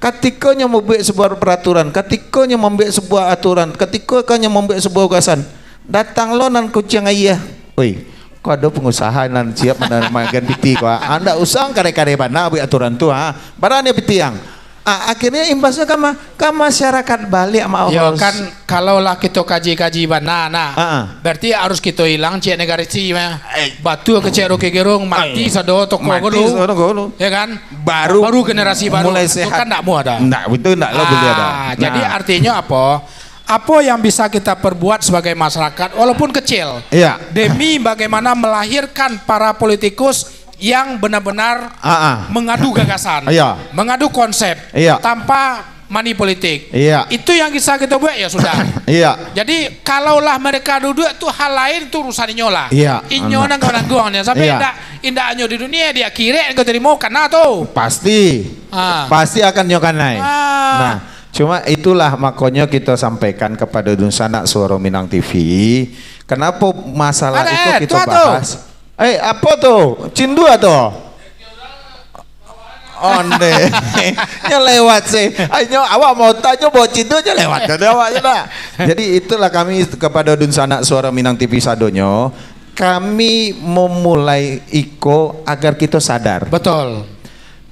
Katiko nyo mambuek sebuah peraturan, katiko nyo mambuek sebuah aturan, katiko ka nyo mambuek sebuah gagasan, datang lo nan kuciang aia. Oi, ko ado pengusaha nan siap manarimo agen piti ko, ah. Ndak usah kareh-kareh bana buek aturan tu, ha. Barani piti ang. Ah, akhirnyo imbasnyo ka ma-, ka masyarakat baliak, Mak Yo, Bos. kan, kalau lah kito kaji-kaji bana, nah, Ah, ah. berarti harus kito ilang ciek negasi mah. Eh. Batu kecek Rocky Gerung, mati Ai. sado toko Mati ko dulu. sado toko dulu. Ya kan? Baru Baru generasi baru. mulai Itu sehat. kan ndak mudah. Ndak, itu ndak lo Ah, boleh ada. jadi Nah. artinyo apo? Apo yang bisa kita perbuat sebagai masyarakat, walaupun kecil, Iya. demi bagaimana melahirkan para politikus yang benar-benar Ah, ah. mengadu gagasan, Iya. mengadu konsep, Iya. tanpa money politik. Iya. Itu yang bisa kita buat, ya sudah. Iya. Jadi, kalaulah mereka duduak tu hal lain, tu urusan inyo lah. Iya, Inyo anak. nan nangguang-nangguangnyo. Sampai Iya. indak, indak hanyo di dunia, di akhirat yang kau terima, kana tu. Pasti. Ah. Pasti akan nyo kanai. Ah. Nah, cuma itulah makonyo kita sampaikan kepada dunsanak Suara Minang T V. Kenapa masalah Ada, itu eh, kita tuan tu. bahas? Eh, apa tu? Cindua tu? Onde. Nyo lewat sih. Ai, nyo awak mau tanyo bawa cindua, nyo lewat. Jadi awak je lah. Jadi itulah kami kepada dunsanak Suara Minang T V sadonyo. Kami memulai iko agar kita sadar. Betul.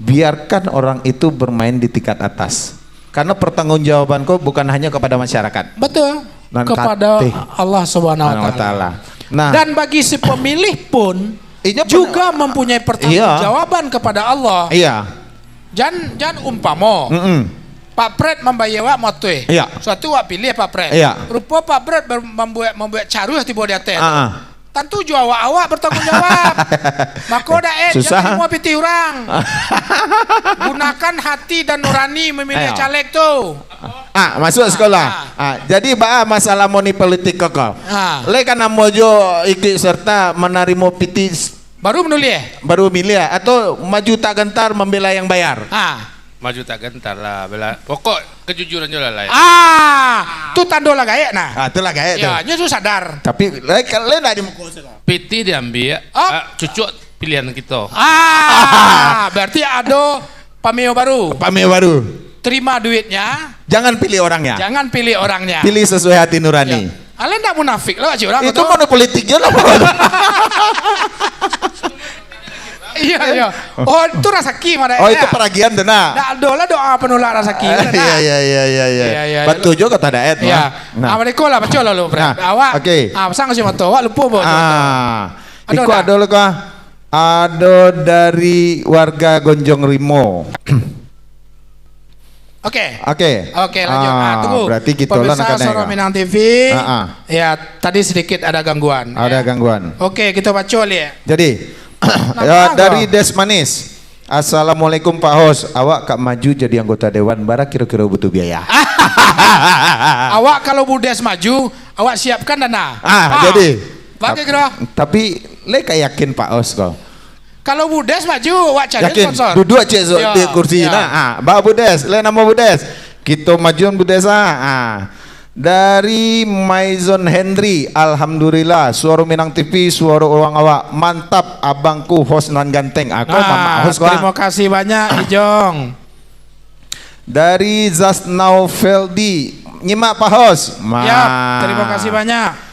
Biarkan orang itu bermain di tingkat atas. Karena pertanggungjawaban ko bukan hanya kepada masyarakat. Betul. Nan Kepada kateh. Allah Subhanahu wa Subhanahu wa Taala. Taala. Nah. Dan bagi si pemilih pun Inyo pun juga mempunyai Iya. pertanggungjawaban kepada Allah. Iya. Jan, jan umpamo, Mm-mm. Pak Pret mambayia awak motoi. Iya. Suatu awak pilih Pak Pret. Iya. Rupo Pak Pret ber-, mambuek, mambuek caruh tibo di ateh. Ah, ah. Tantu jo awak-awak bertanggung jawab. Mako dak eh, Susah. jangan semua pitih urang. Gunakan hati dan nurani memilih Ayo. caleg tu. Ah, masuk sekolah. Ah. Ah, jadi baa masalah money politik koko? Ah. Lai ka namo jo ikut serta manarimo pitih s-, Baru menulis. baru milih atau maju tak gentar membela yang bayar? Ah. Maju tak gentar lah, bela. Pokok kejujuran je lah, lai. Ah, tu tando lah gaek nah. Ah, tu lah gaek tu. Ya, nyo tu sadar. Tapi lai ka-, lai nak di muko sudah. Pitih diambiak, Ah. ah, cucuk pilihan kito. Ah, berarti ado pameo baru. Pameo baru. Terima duitnya. Jangan pilih orangnya. Jangan pilih orangnya. Pilih sesuai hati nurani. Ya. Alah ndak munafik lah cik urang Itu tu. money politik je lah. Iya, iya. Oh, itu rasaki mah, Oh, itu ya? peragian tu nah. Ndak ado lah doa penolak rasaki. Ah, kan, iya, nah? iya, iya, iya, iya. Iya, iya, Betul iya. juga kata Daet, Iya. mah. Nah. Ah, mereka lah, baca lah lu, Fred. Nah, Awak, oke. ah, pasang si motor, awak lupa bawa Ah, Ada iko tak? ada lo kah? Ado dari warga Gonjong Rimo. Oke. Oke. Oke, lanjut. Ah, Ah, tunggu. berarti kita lah nak Pemirsa kena Suara kan? Minang T V. Ah, ah. Ya, tadi sedikit ada gangguan. Ada Ya. gangguan. Oke, kita baca lihat. Jadi, Kenapa ya, kau? dari Des Manis. "Assalamualaikum, Pak Hos. Awak ka maju jadi anggota dewan, bara kiro-kiro butuh biaya?" Awak kalau Bu Des maju, awak siapkan dana. Ah, Ah, jadi. Bagi kira. Tapi, lai ka yakin Pak Hos ko? Kalau Bu Des maju, awak cari Yakin? sponsor. Duduk cek so, Ya, di kursi ya. nah. Ah, ba Bu Des, lai namo Bu Des. Kita majuan Bu Des ah. Ah. Dari Maizon Henry, alhamdulillah, suaro Minang T V, suaro urang awak. Mantap, abangku host nan ganteng. Aku Mamak host ko, ah. Terima kasih banyak, Ijong. Dari Zasnau Feldi, nyimak Pak Host. Ya, terima kasih banyak.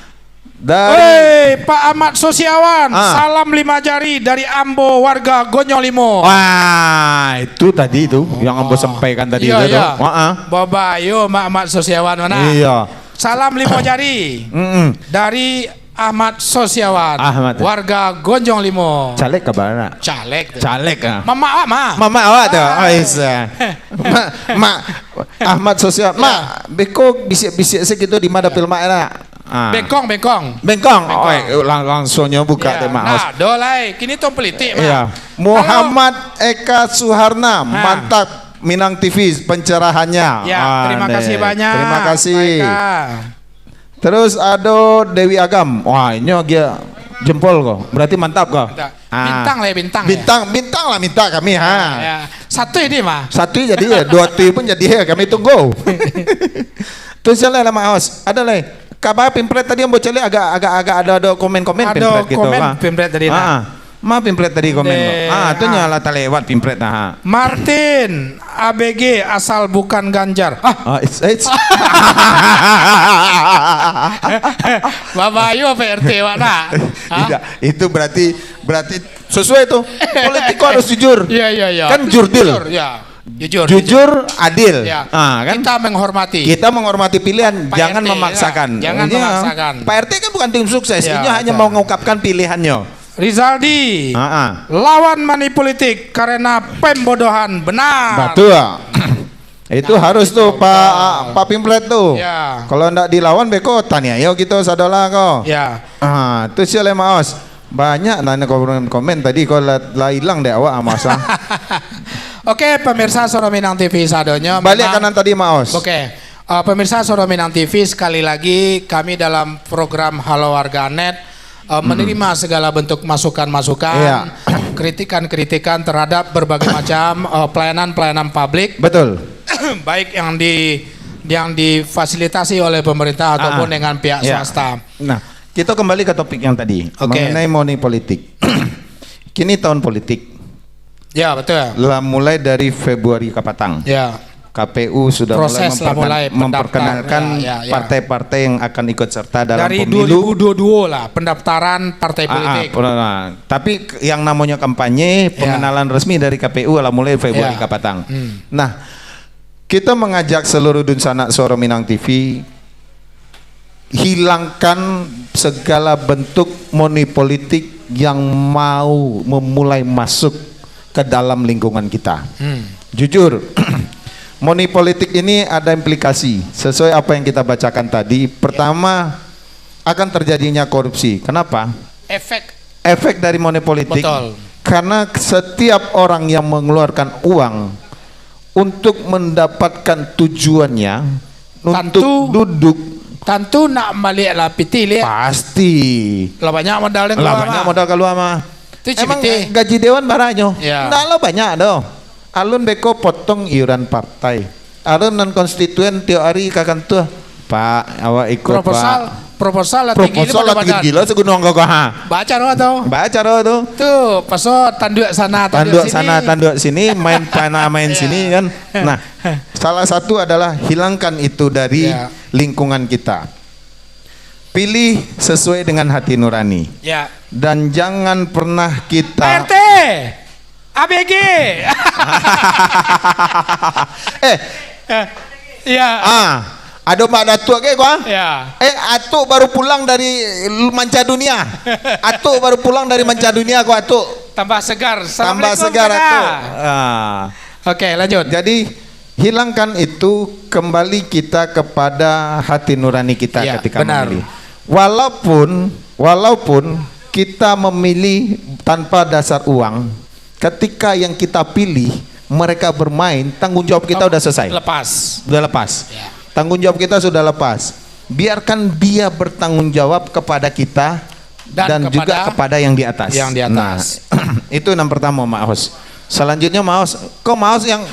Dari Woi, Pak Ahmad Sosiawan, Ah. salam lima jari dari ambo warga Gonjong Limo. Wah, itu tadi tu yang ambo Oh. sampaikan tadi Iya, tu, iya. tu. Ha-ha. Babayo, Mak Ahmad Sosiawan mana? Iya. Salam limo jari Mm-mm. dari Ahmad Sosiawan, Ahmad. warga Gonjong Limo. Caleg ka bana? Caleg tu. Caleg, ah. Mamak awak mah. Mamak awak tu. Ah. Oh, isa. Mak, Mak Ahmad Sosiawan. Ya. Mak, beko bisiak-bisiak sakitu di ma dapil Mak nak? Ah. Bengkong, bengkong. Bengkong. Bengkong. Oi, lang-, langsuangnyo buka Ya, deh, Mak Host. Nah, do lai. Kini tong politik, Mak. Iya. Kalau Muhammad Eka Suharna, Ha. mantap Minang T V pencerahannya. Ya, Ah, terima nih. kasih banyak, Terima kasih. Pak Eka. Terus ado Dewi Agam. Wah, inyo agiah jempol ko. Berarti mantap ko. Mantap. Ah. Bintang lah ya, bintang ya. Bintang, bintang lah minta kami, ha. Ya. Satu ini mah. Satu jadi ya, dua tu pun jadi ya, kami tunggu. Tu salah lah, Mak Host. Ada lai. Kabar Pimpret tadi ambo caliak agak, agak, agak ada, ada komen-komen Ada Pimpret gitu, komen ha. Pimpret tadi, nah. Ah, ah. Ma Pimpret tadi komen tu. Deh, Ah, tu ah. nyo lah talewat Pimpret, nah. Martin, A B G asal bukan Ganjar. Ah, Ah, it's, it's. Babayo P R T awak nak? Hah? Tidak, itu berarti, berarti sesuai tu. Politik ko harus jujur. Iya, iya, iya. Kan jurdil. Jujur, ya. Jujur. Jujur, adil. Ya. Ah, kan? Kita menghormati. Kita menghormati pilihan, Pak jangan R T, memaksakan. ya. Jangan Iya. memaksakan. Pak R T kan bukan tim sukses, Ya, inyo hanya betul. mengungkapkan pilihannya. Rizaldi, Ah, ah. lawan money politik karena pembodohan. Benar. Betul. Itu Nah, harus itu tuh, Pak, betul. Pak Pimpret tuh. Ya. Kalau ndak dilawan, beko taniayo gitu, sadolah ko. Ya. Ah, tu sial, Maos. Banyak lah ni komen, komen tadi ko lah, lah hilang dek awak, Maos, ah. Oke, pemirsa Suara Minang T V sadonyo, Balik memang kanan tadi, Maos. Oke. Eh, pemirsa Suara Minang T V, sekali lagi kami dalam program Halo Warganet, eh, Hmm. menerima segala bentuk masukan-masukan, Iya. kritikan-kritikan terhadap berbagai macam, eh, pelayanan-pelayanan publik. Betul. Baik yang di, yang difasilitasi oleh pemerintah Ah, ataupun ah. dengan pihak Ya. swasta. Nah, kita kembali ke topik yang tadi, Oke. mengenai money politik. Kini tahun politik. Ya, betul. Lah mulai dari Februari kapatang. Ya. K P U sudah Proses mulai lah memperken-, mulai pendaftar. memperkenalkan Ya, ya, ya. partai-partai yang akan ikut serta dalam Dari pemilu. dua ribu dua puluh dua lah, pendaftaran partai Ah, ah, politik. pernah. Tapi k-, yang namanya kampanye, Ya. pengenalan resmi dari K P U lah mulai Februari Ya. kapatang. Hmm. Nah, kita mengajak seluruh dunsanak Suara Minang T V, hilangkan segala bentuk money politik yang mau memulai masuk ke dalam lingkungan kita. Hmm. Jujur, money politik ini ada implikasi. Sesuai apa yang kita bacakan tadi, pertama, akan terjadinya korupsi. Kenapa? Efek. Efek dari money politik. Betul. Karena setiap orang yang mengeluarkan uang untuk mendapatkan tujuannya, untuk Tantu. duduk, Tantu nak baliak lah pitih liak. Pasti. Lah banyak modal yang Lah keluar banyak mah. modal keluar mah. Tu Emang cipitih. gaji dewan baranyo? Ya. Ndak lah banyak doh. Alun beko potong iuran partai. Alun nan konstituen tiok hari ka kantua. Pak, awak ikut, Proposal, Pak. proposal lah tinggi Proposal lah tinggi gila sagunung kau, ha. Baca roh tu. Baca roh tu. Tu, pasal tanduak sana, tanduak Tanduak sini. sana, tanduak sini, main panah, main Ya. sini kan. Nah, salah satu adalah hilangkan itu dari Ya. lingkungan kita. Pilih sesuai dengan hati nurani. Ya. Dan jangan pernah kita P R T, A B G. Eh. Eh, ya. Ah, ado Mak Datuak ke, gua? Ya. Eh, Atuk baru pulang dari manca dunia. Atuk baru pulang dari manca dunia, gua, Atuk. Tambah segar. Tambah Assalamualaikum, segar, Kak. Atuk. Ah. Oke, lanjut. Jadi, hilangkan itu, kembali kita kepada hati nurani kita Ya, ketika benar. memilih. Walaupun, walaupun kita memilih tanpa dasar uang, ketika yang kita pilih, mereka bermain, tanggung jawab kita Tang-, udah selesai. lepas. Udah lepas. Ya. Tanggung jawab kita sudah lepas. Biarkan dia bertanggung jawab kepada kita Dan dan juga kepada kepada yang di atas. yang di atas. Nah, itu yang pertama, Maos. Selanjutnya, Maos, kok Maos yang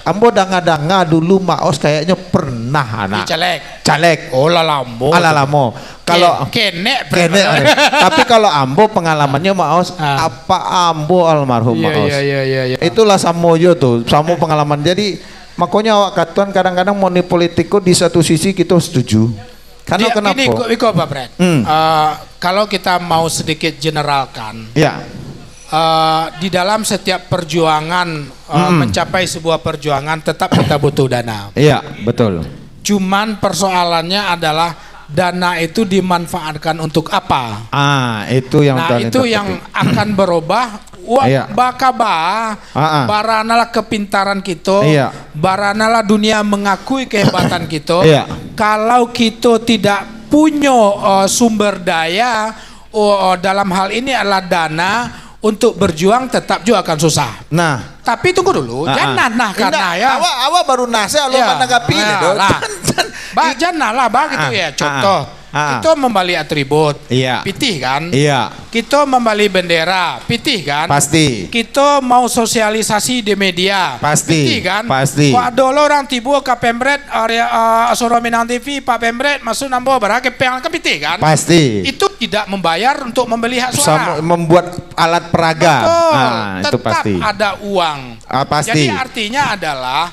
Ambo danga-danga dulu Maos kayaknyo pernah, anak. Di caleg. Caleg. Oh, lah lamo Alah tu. Lamo. Kalau Ke-, kenek kenek, pernah. Tapi kalau ambo pengalamannyo Maos, Ah. apa ambo almarhum Iya, Maos. iya, iya, iya, iya. Itulah samo jo tu, samo pengalaman. Jadi, makonyo awak katuan kadang-kadang money politik ko di satu sisi kita setuju. Karena Dia, kenapa? Gini, iko, iko, Pak Pret. Hmm. Eh, kalau kita mau sedikit generalkan, Ya. eh, di dalam setiap perjuangan, eh, Mm-mm. mencapai sebuah perjuangan, tetap kita butuh dana. Iya, betul. Cuman persoalannya adalah dana itu dimanfaatkan untuk apa? Ah, itu yang Nah, paling itu yang terpenting. akan berubah. Wa-, Iya. bakaba, Ah, ah. baranalah kepintaran kita, Iya. baranalah dunia mengakui kehebatan kita. Iya. Kalau kita tidak punya, eh, sumber daya, oh, oh, dalam hal ini adalah dana untuk berjuang, tetap juga akan susah. Nah. Tapi tunggu dulu, Ah, ah. jangan nah Indak, karena ya. awak, awak baru nah, saya belum Ya, menanggapi ni, ya, Dok. lah. Jangan, jangan. Ba, I- jangan lah, ba, gitu Ah, ya. ah, Contoh, ah. kita membeli atribut, Iya. pitih kan? Iya. Kita membeli bendera, pitih kan? Pasti. Kita mau sosialisasi di media, Pasti. pitih kan? Pasti. Kok ada lo urang tibo ka Pemret, area, ah, Suara Minang T V, Pak Pemret, maksud ambo bara kepeng, kan pitih kan? Pasti. Itu tidak membayar untuk membeli hak suara. Sama membuat alat peraga. Betul. Ah, itu Tetap pasti. ada uang. Ah, pasti. Jadi artinya adalah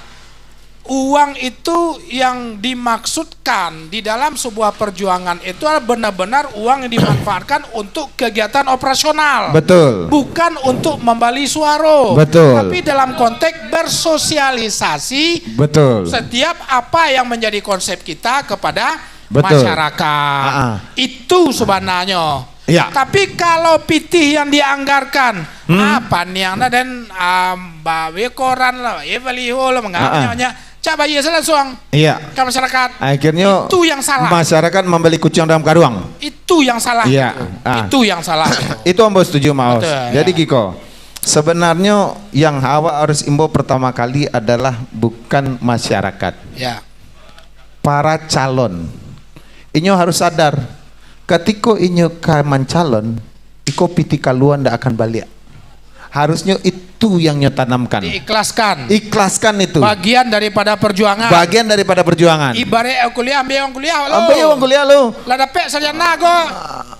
uang itu yang dimaksudkan di dalam sebuah perjuangan itu adalah benar-benar uang yang dimanfaatkan untuk kegiatan operasional. Betul. Bukan untuk membeli suara. Betul. Tapi dalam konteks bersosialisasi Betul. setiap apa yang menjadi konsep kita kepada Betul. masyarakat. Ah, ah. Itu sebenarnya. Ya. Tapi kalau pitih yang dianggarkan, Hmm. apa niang na den, ah, bawe koran lah, eh, baliho lah, mangapa Ah, ah. nyamanyo? Cak bayia saja langsuang Iya. ka masyarakat. Akhirnya Itu yang salah. masyarakat membeli kucing dalam karung. Itu yang salah. Iya. Ah. Itu yang salah. Itu ambo setuju, Maos. Betul, Jadi ya. giko, sebenarnya yang awak harus imbau pertama kali adalah bukan masyarakat. Ya. Para calon. Inyo harus sadar, katiko inyo ka mancalon, iko pitih kalua ndak akan baliak. Harusnyo itu yang nyo tanamkan. Diikhlaskan. Ikhlaskan itu. Bagian daripada perjuangan. Bagian daripada perjuangan. Ibarat kuliah, ambil uang kuliah lo. Ambil uang kuliah lo. Lah dapek sarjana ko,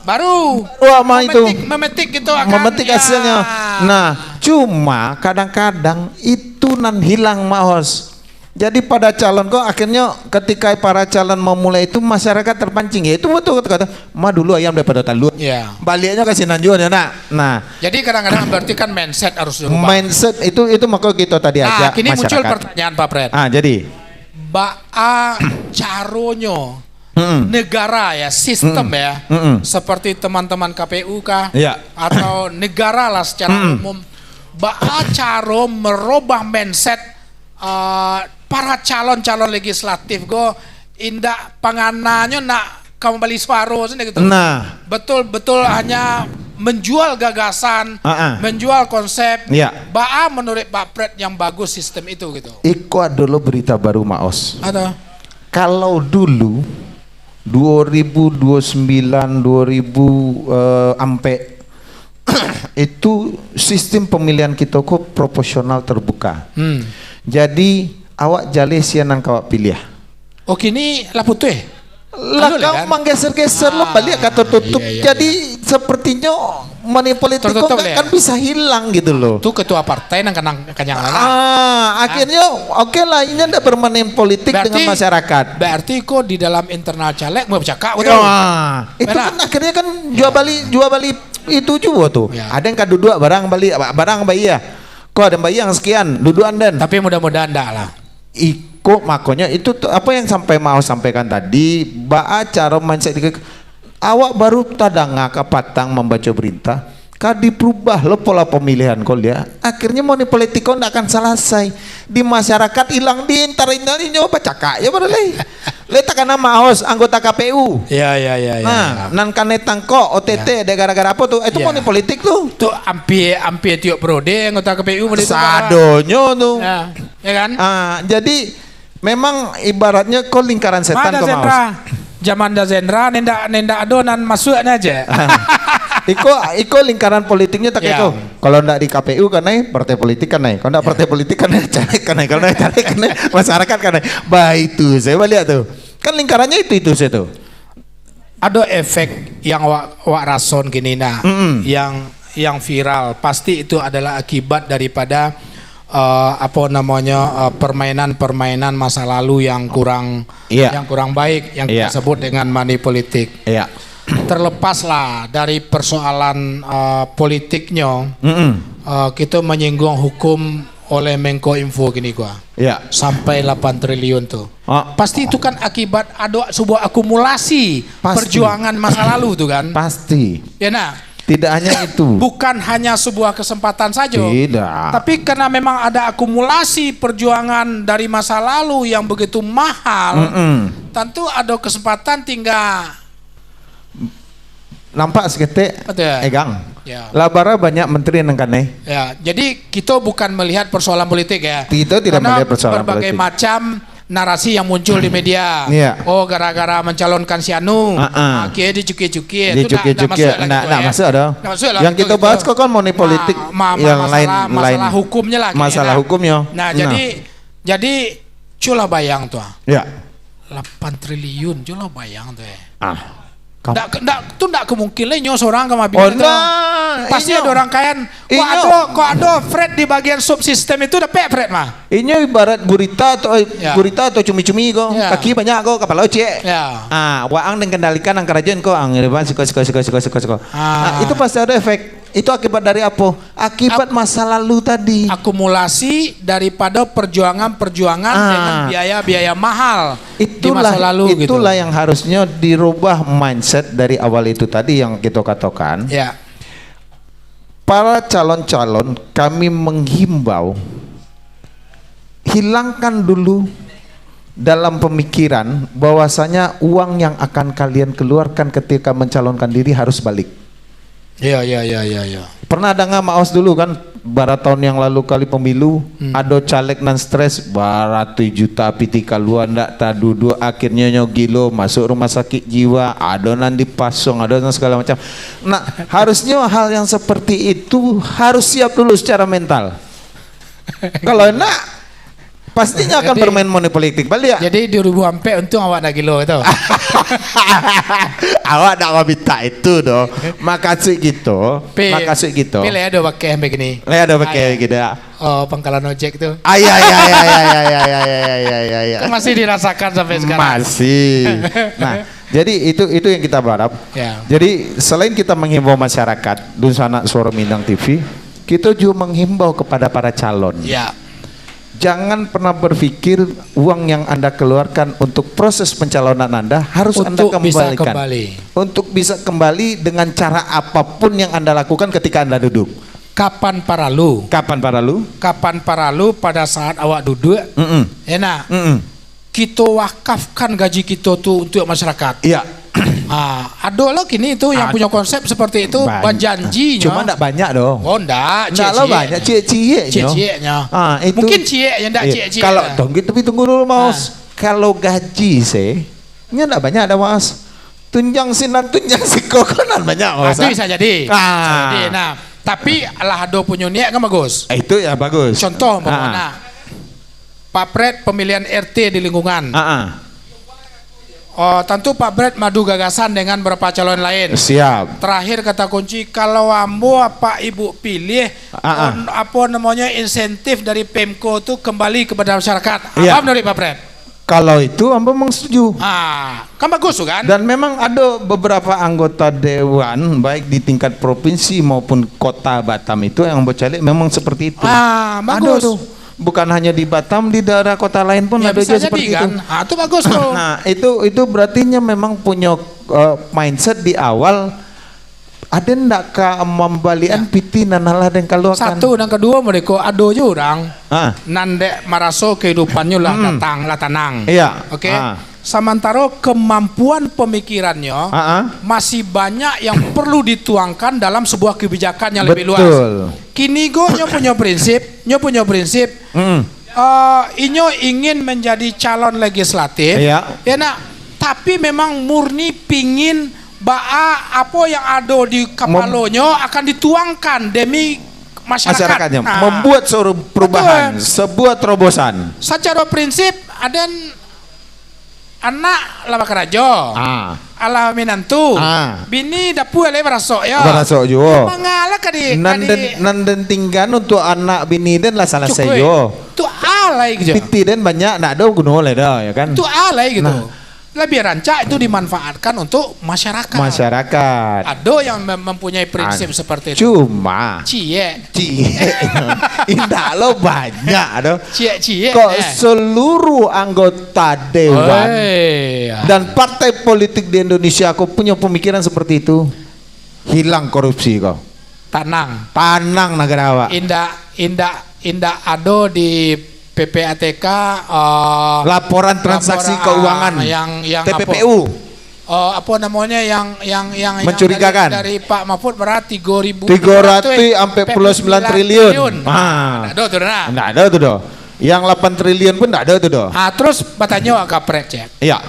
baru Baru amal itu. memetik, memetik gitu akan. Memetik Ya. hasilnya. Nah, cuma kadang-kadang itu nan hilang, Maos. Jadi pada calon ko, akhirnya ketika para calon memulai itu, masyarakat terpancing. Ya, itu betul kata-kata, "Ma dulu ayam daripada talua." Ya. Baliaknya ke sinan juga, ya, nak. Nah. Jadi kadang-kadang berarti kan mindset harus dirubah. Mindset itu, itu maka kita tadi Nah, ajak kini muncul masyarakat. pertanyaan, Pak Pret. Ah, jadi. Baa caronyo Mm-mm. negara ya, sistem Mm. ya, Mm-mm. seperti teman-teman K P U kah? Ya. Atau negara lah secara Mm-mm. umum, baa caro merubah mindset, eh, para calon-calon legislatif ko, indak pangananyo nak ka mambali suaro sajo gitu. Nah. Betul-betul hanya menjual gagasan, Ah, ah. menjual konsep. Ya. Baa menurut Pak Pret yang bagus sistem itu gitu? Iko adalah berita baru, Maos. Ada. Kalau dulu, dua ribu dua sembilan, dua ribu, eh, ampek, itu sistem pemilihan kita ko proporsional terbuka. Hmm. Jadi, awak jaleh sia nan ka awak piliah. Oh, kini lah putuih? Lah, Anu lah, kau kan? manggeser-geser lo Ah, baliak ka tertutup. iya, iya, Jadi, iya. sepertinya money politik ko Tertutup, nggak ya? akan bisa hilang gitu loh. Tu ketua partai nang kanang kanyang lah. Ah, akhirnya, oke lah, ini ndak bermoney politik Berarti, dengan masyarakat. berarti ko di dalam internal caleg mau bercakap Ya, gitu. itu Benar. kan akhirnya kan jual bali, jual bali itu juga tuh. Ya. Ada yang ka duduk barang bali, barang bayar. Kau ada bayar sekian, dudukan den. Tapi mudah-mudahan ndak lah. Iko makonyo itu tu, apa yang sampai mau sampaikan tadi, baa caro mindset di, awak baru tadanga kapatang mambaco berita, ka diperubah lo pola pemilihan ko lia. Akhirnya money politik ko ndak akan salasai. Di masyarakat ilang di intar inyo bacakak ya baru lai. Lai takana Maos anggota K P U. Ya, ya, ya, ya, Nah, ya. nan kanai tangkok O T T Ya. dek gara-gara apa tu? Itu Ya. money politik tu. Tu ampia, ampia tiok periode anggota K P U model tu, Pak. Sadonyo tu. Ya, ya kan? Ah, jadi memang ibaratnya ko lingkaran setan Mana ko, Maos. Zendra? Zaman da Zendra, nendak, nendak ado nan masuaknya aja. Iko, iko lingkaran politiknyo tak iko. Kalau ndak di K P U kanai, partai politik kanai. Kalau ndak partai politik kanai, caleg kanai. Kalau ndak caleg kanai, masyarakat kanai. Baitu, sajo baliak tu. Kan lingkarannyo itu-itu sajo tu. Ado efek yang wak, wak rason kini nah, yang, yang viral. Pasti itu adalah akibat daripada, eh, apo namonyo, eh, permainan-permainan masa lalu yang kurang, Iya. yang kurang baik, yang kita Iya. sebut dengan money politik. Iya. Terlepaslah dari persoalan, eh, politiknyo, Mm-mm. eh, kita menyinggung hukum oleh Menko Info kini gua. Iya. Sampai lapan triliun tu. Ah. Pasti itu kan akibat ada sebuah akumulasi Pasti. perjuangan masa lalu tu kan. Pasti. Ya nah. Tidak hanya itu. Bukan hanya sebuah kesempatan saja. Tidak. Tapi karena memang ada akumulasi perjuangan dari masa lalu yang begitu mahal, Mm-mm. tentu ada kesempatan tinggal Nampak saketek, Betul. Egang. Ya. Lah bara banyak menteri nan kanai. Ya, jadi kita bukan melihat persoalan politik ya. Kita tidak Karena melihat persoalan berbagai politik. macam narasi yang muncul di media. Iya. Oh, gara-gara mencalonkan si Anu, Ah, ah. ah, kira dicukik-cukik. Itu ndak, ndak Dicukik-cukik. masuk lah Ndak, gitu ndak ya. masuk dah. Ndak masuk lah Yang gitu, kita gitu. bahas kok kan money politik, Ma-, ma-, yang masalah, lain, masalah lain. hukumnya lah gitu Masalah lah. hukumnya. Nah, Nah. jadi, jadi, culah bayang tu ah. Ya. Lapan triliun, culah bayang tu eh. Ah. Kam- Ndak, ndak, tu ndak kemungkin lah inyo seorang ka mabik Oh, itu. ndak. Pasti Inyo. ada orang kayan. Kok Inyo. ada, kok ada Fred di bagian subsistem itu dapek Fred mah. Inyo ibarat gurita atau, eh, Ya. gurita atau cumi-cumi ko. Ya. Kaki banyak ko, kapalo ciek. Ya. Ah, waang nan kendalikan ang karajoan ko, ang riban siko, siko, siko, siko, siko, siko. Ah. Ah, itu pasti ada efek. Itu akibat dari apo? Akibat Ak- masa lalu tadi. Akumulasi daripada perjuangan-perjuangan Ah. dengan biaya-biaya mahal di Itulah, masa lalu gitu. itulah yang harusnya dirubah mindset dari awal itu tadi yang kita katakan. Ya. Para calon-calon, kami menghimbau, hilangkan dulu dalam pemikiran bahwasanya uang yang akan kalian keluarkan ketika mencalonkan diri harus balik. Ya, ya, ya, ya, ya. Pernah dengar Maos dulu kan, bara tahun yang lalu kali pemilu, Hmm. ado caleg nan stres, baratus juta piti kalua, ndak taduduak, akhirnyo nyo gilo, masuk rumah sakit jiwa, ado nan dipasung, ado nan segala macam. Nah, harusnyo hal yang seperti itu harus siap dulu secara mental. Kalau ndak, pastinya akan Jadi, bermain money politik baliak. Jadi dua ribu ampek untung awak ndak gilo tu. Awak ndak maminta itu doh. Makasih gitu. Pi, Makasih gitu. pi lah ado pakai sampai kini. Lah ado pakai Ah, ya. gitu. Oh, pangkalan ojek tu. Ah, ya, ya, ya. Kan masih dirasakan sampai sekarang. Masih. Nah, jadi itu, itu yang kita berharap. Ya. Jadi selain kita menghimbau masyarakat, Dunsanak Suara Minang T V, kita juga menghimbau kepada para calon. Ya. Jangan pernah berpikir uang yang Anda keluarkan untuk proses pencalonan Anda harus Anda Untuk bisa kembalikan. kembali. Untuk bisa kembali dengan cara apapun yang Anda lakukan ketika Anda duduk. Kapan paralu? Kapan paralu? Kapan paralu pada saat awak duduk, Mm-mm. enak. Mm-mm. Kito wakafkan gaji kito tu untuak masyarakat. Iya. Ah, ado lo kini tu yang Ad- punyo konsep seperti itu, Banyak. bajanjinyo. Cuma ndak banyak doh. Oh, ndak, Ndak lo ciek-ciek. banyak, ciek-ciek nyo. Ciek-ciek nyo. Ah, itu. Mungkin ciek yang ndak Iya. ciek-ciek Kalau lah. tunggu, tapi tunggu dulu, Maus. Ah. Kalau gaji se, nyo ndak banyak dah, Maus. Tunjang sinan, tunjang siko, kan banyak, Ah, Maus, tu ah. bisa jadi. Ah. Bisa jadi. Nah, tapi lah ado punyo niat kan bagus. Eh, itu ya bagus. Contoh, Ah. umpamana, Pak Pret pemilihan R T di lingkungan. Ah, ah. Oh, tantu Pak Pret madu gagasan dengan beberapa calon lain. Siap. Terakhir kata kunci, kalau ambo apak ibu pilih, Ah, ah. on-, apo namonyo, insentif dari Pemko tu kembali kepada masyarakat. Iya. Apa menurut Pak Pret? Kalau itu, ambo memang setuju. Ah, kan bagus tu kan? Dan memang ada beberapa anggota dewan, baik di tingkat provinsi maupun kota Batam itu yang ambo caliak memang seperti itu. Ah, Ada bagus. tu. Bukan hanya di Batam, di daerah kota lain pun Ya, ada bisa juga jadi seperti kan? itu. Ah, tu bagus tu. Nah, itu, itu berarti nyo memang punyo, eh, mindset di awal, ada ndak ka mambalian Ya. piti nan alah den kaluakan? Satu, nan kaduo, mereka ado je urang Ah. nan dek maraso kehidupannyo lah Hmm. datang, lah tanang. Iya. Oke. Ah. Samantaro kemampuan pemikirannyo Ah, ah. masih banyak yang perlu dituangkan dalam sebuah kebijakan yang lebih luas. Betul. Kini go nyo punyo prinsip, nyo punyo prinsip, Mm. eh, inyo ingin menjadi calon legislatif, Iya. ya nak, tapi memang murni pingin baa apo yang ado di kapalonyo akan dituangkan demi masyarakat. Masyarakatnya. Nah. Membuat sebuah perubahan, betul, sebuah terobosan. Secara prinsip, aden anak lah bakarajo. Ah. Alah minantu. Ah. Bini dapua lai barasok yo. Barasok juo. Mangalah ka di, nan ka di den, nan den tinggan untuak anak bini den lah salasai juo. Cukup. Tu alai gitu. Piti den banyak, ndak ado guno lai dah, ya kan? Tu alai gitu. Nah. Lebih rancak itu dimanfaatkan untuk masyarakat. Masyarakat. Ado yang mem-, mempunyai prinsip seperti itu. Cuma. Ciek. Ciek. Indak lo banyak doh. Ciek-ciek, kok eh. Seluruh anggota dewan, oi, dan partai politik di Indonesia ko punya pemikiran seperti itu, hilang korupsi ko. Tanang. Tanang nagara awak. Indak, indak, indak ado di P P A T K, eh, laporan transaksi keuangan, yang, yang T P P U. Apo? Eh, apo namonyo yang, yang, yang, yang mencurigakan. Dari, dari Pak Mahfud berapa? Tigo ribu, tigo ratus ampat puluah sembilan triliun. Ah. Ndak ado tu dah. Ndak ado tu dah. Yang lapan triliun pun ndak ado tu dah. Ah, terus batanyo ka Pret, cek. Iya.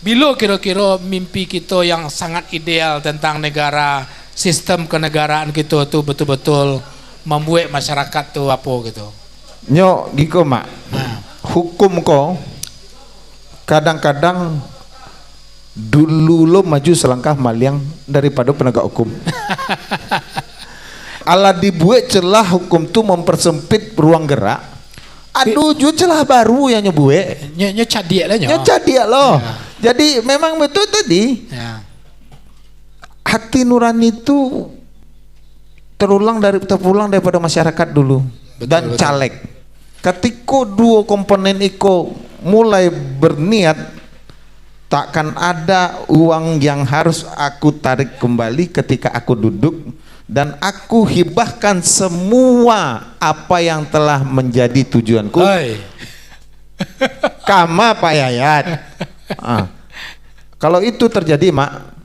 Bilo kiro-kiro mimpi kito yang sangat ideal tentang negara, sistem kenegaraan kito tu betul-betul mambuek masyarakat tu apo gitu? Nyo giko, Mak. Ha. Hukum ko kadang-kadang dulu lo maju selangkah maliang daripado penegak hukum. Alah dibuek celah hukum tu mempersempit ruang gerak, ado juo celah baru yang nyo buek. Nyo, nyo cadiak lah nyo. Nyo cadiak lo. Ya. Jadi, memang betul tadi. Ya. Hati nurani tu terulang dari, terpulang daripada masyarakat dulu. Betul, dan betul. Caleg. Katiko duo komponen iko mulai berniat, takkan ada uang yang harus aku tarik kembali ketika aku duduk dan aku hibahkan semua apa yang telah menjadi tujuanku. Oi. Kama Pak Yayat. Ah. Kalau itu terjadi, Mak,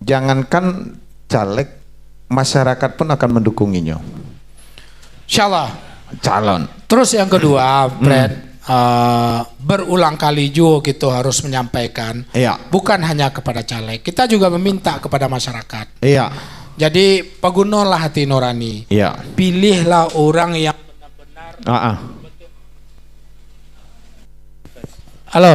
jangankan caleg, masyarakat pun akan mendukunginya. Insyaallah. Calon. Terus yang kedua, hmm. Pret, eh, berulang kali juga kita harus menyampaikan, iya, bukan hanya kepada caleg, kita juga meminta kepada masyarakat. Iya. Jadi, pagunolah hati nurani. Iya. Pilihlah orang yang benar-benar, ah, ah, halo,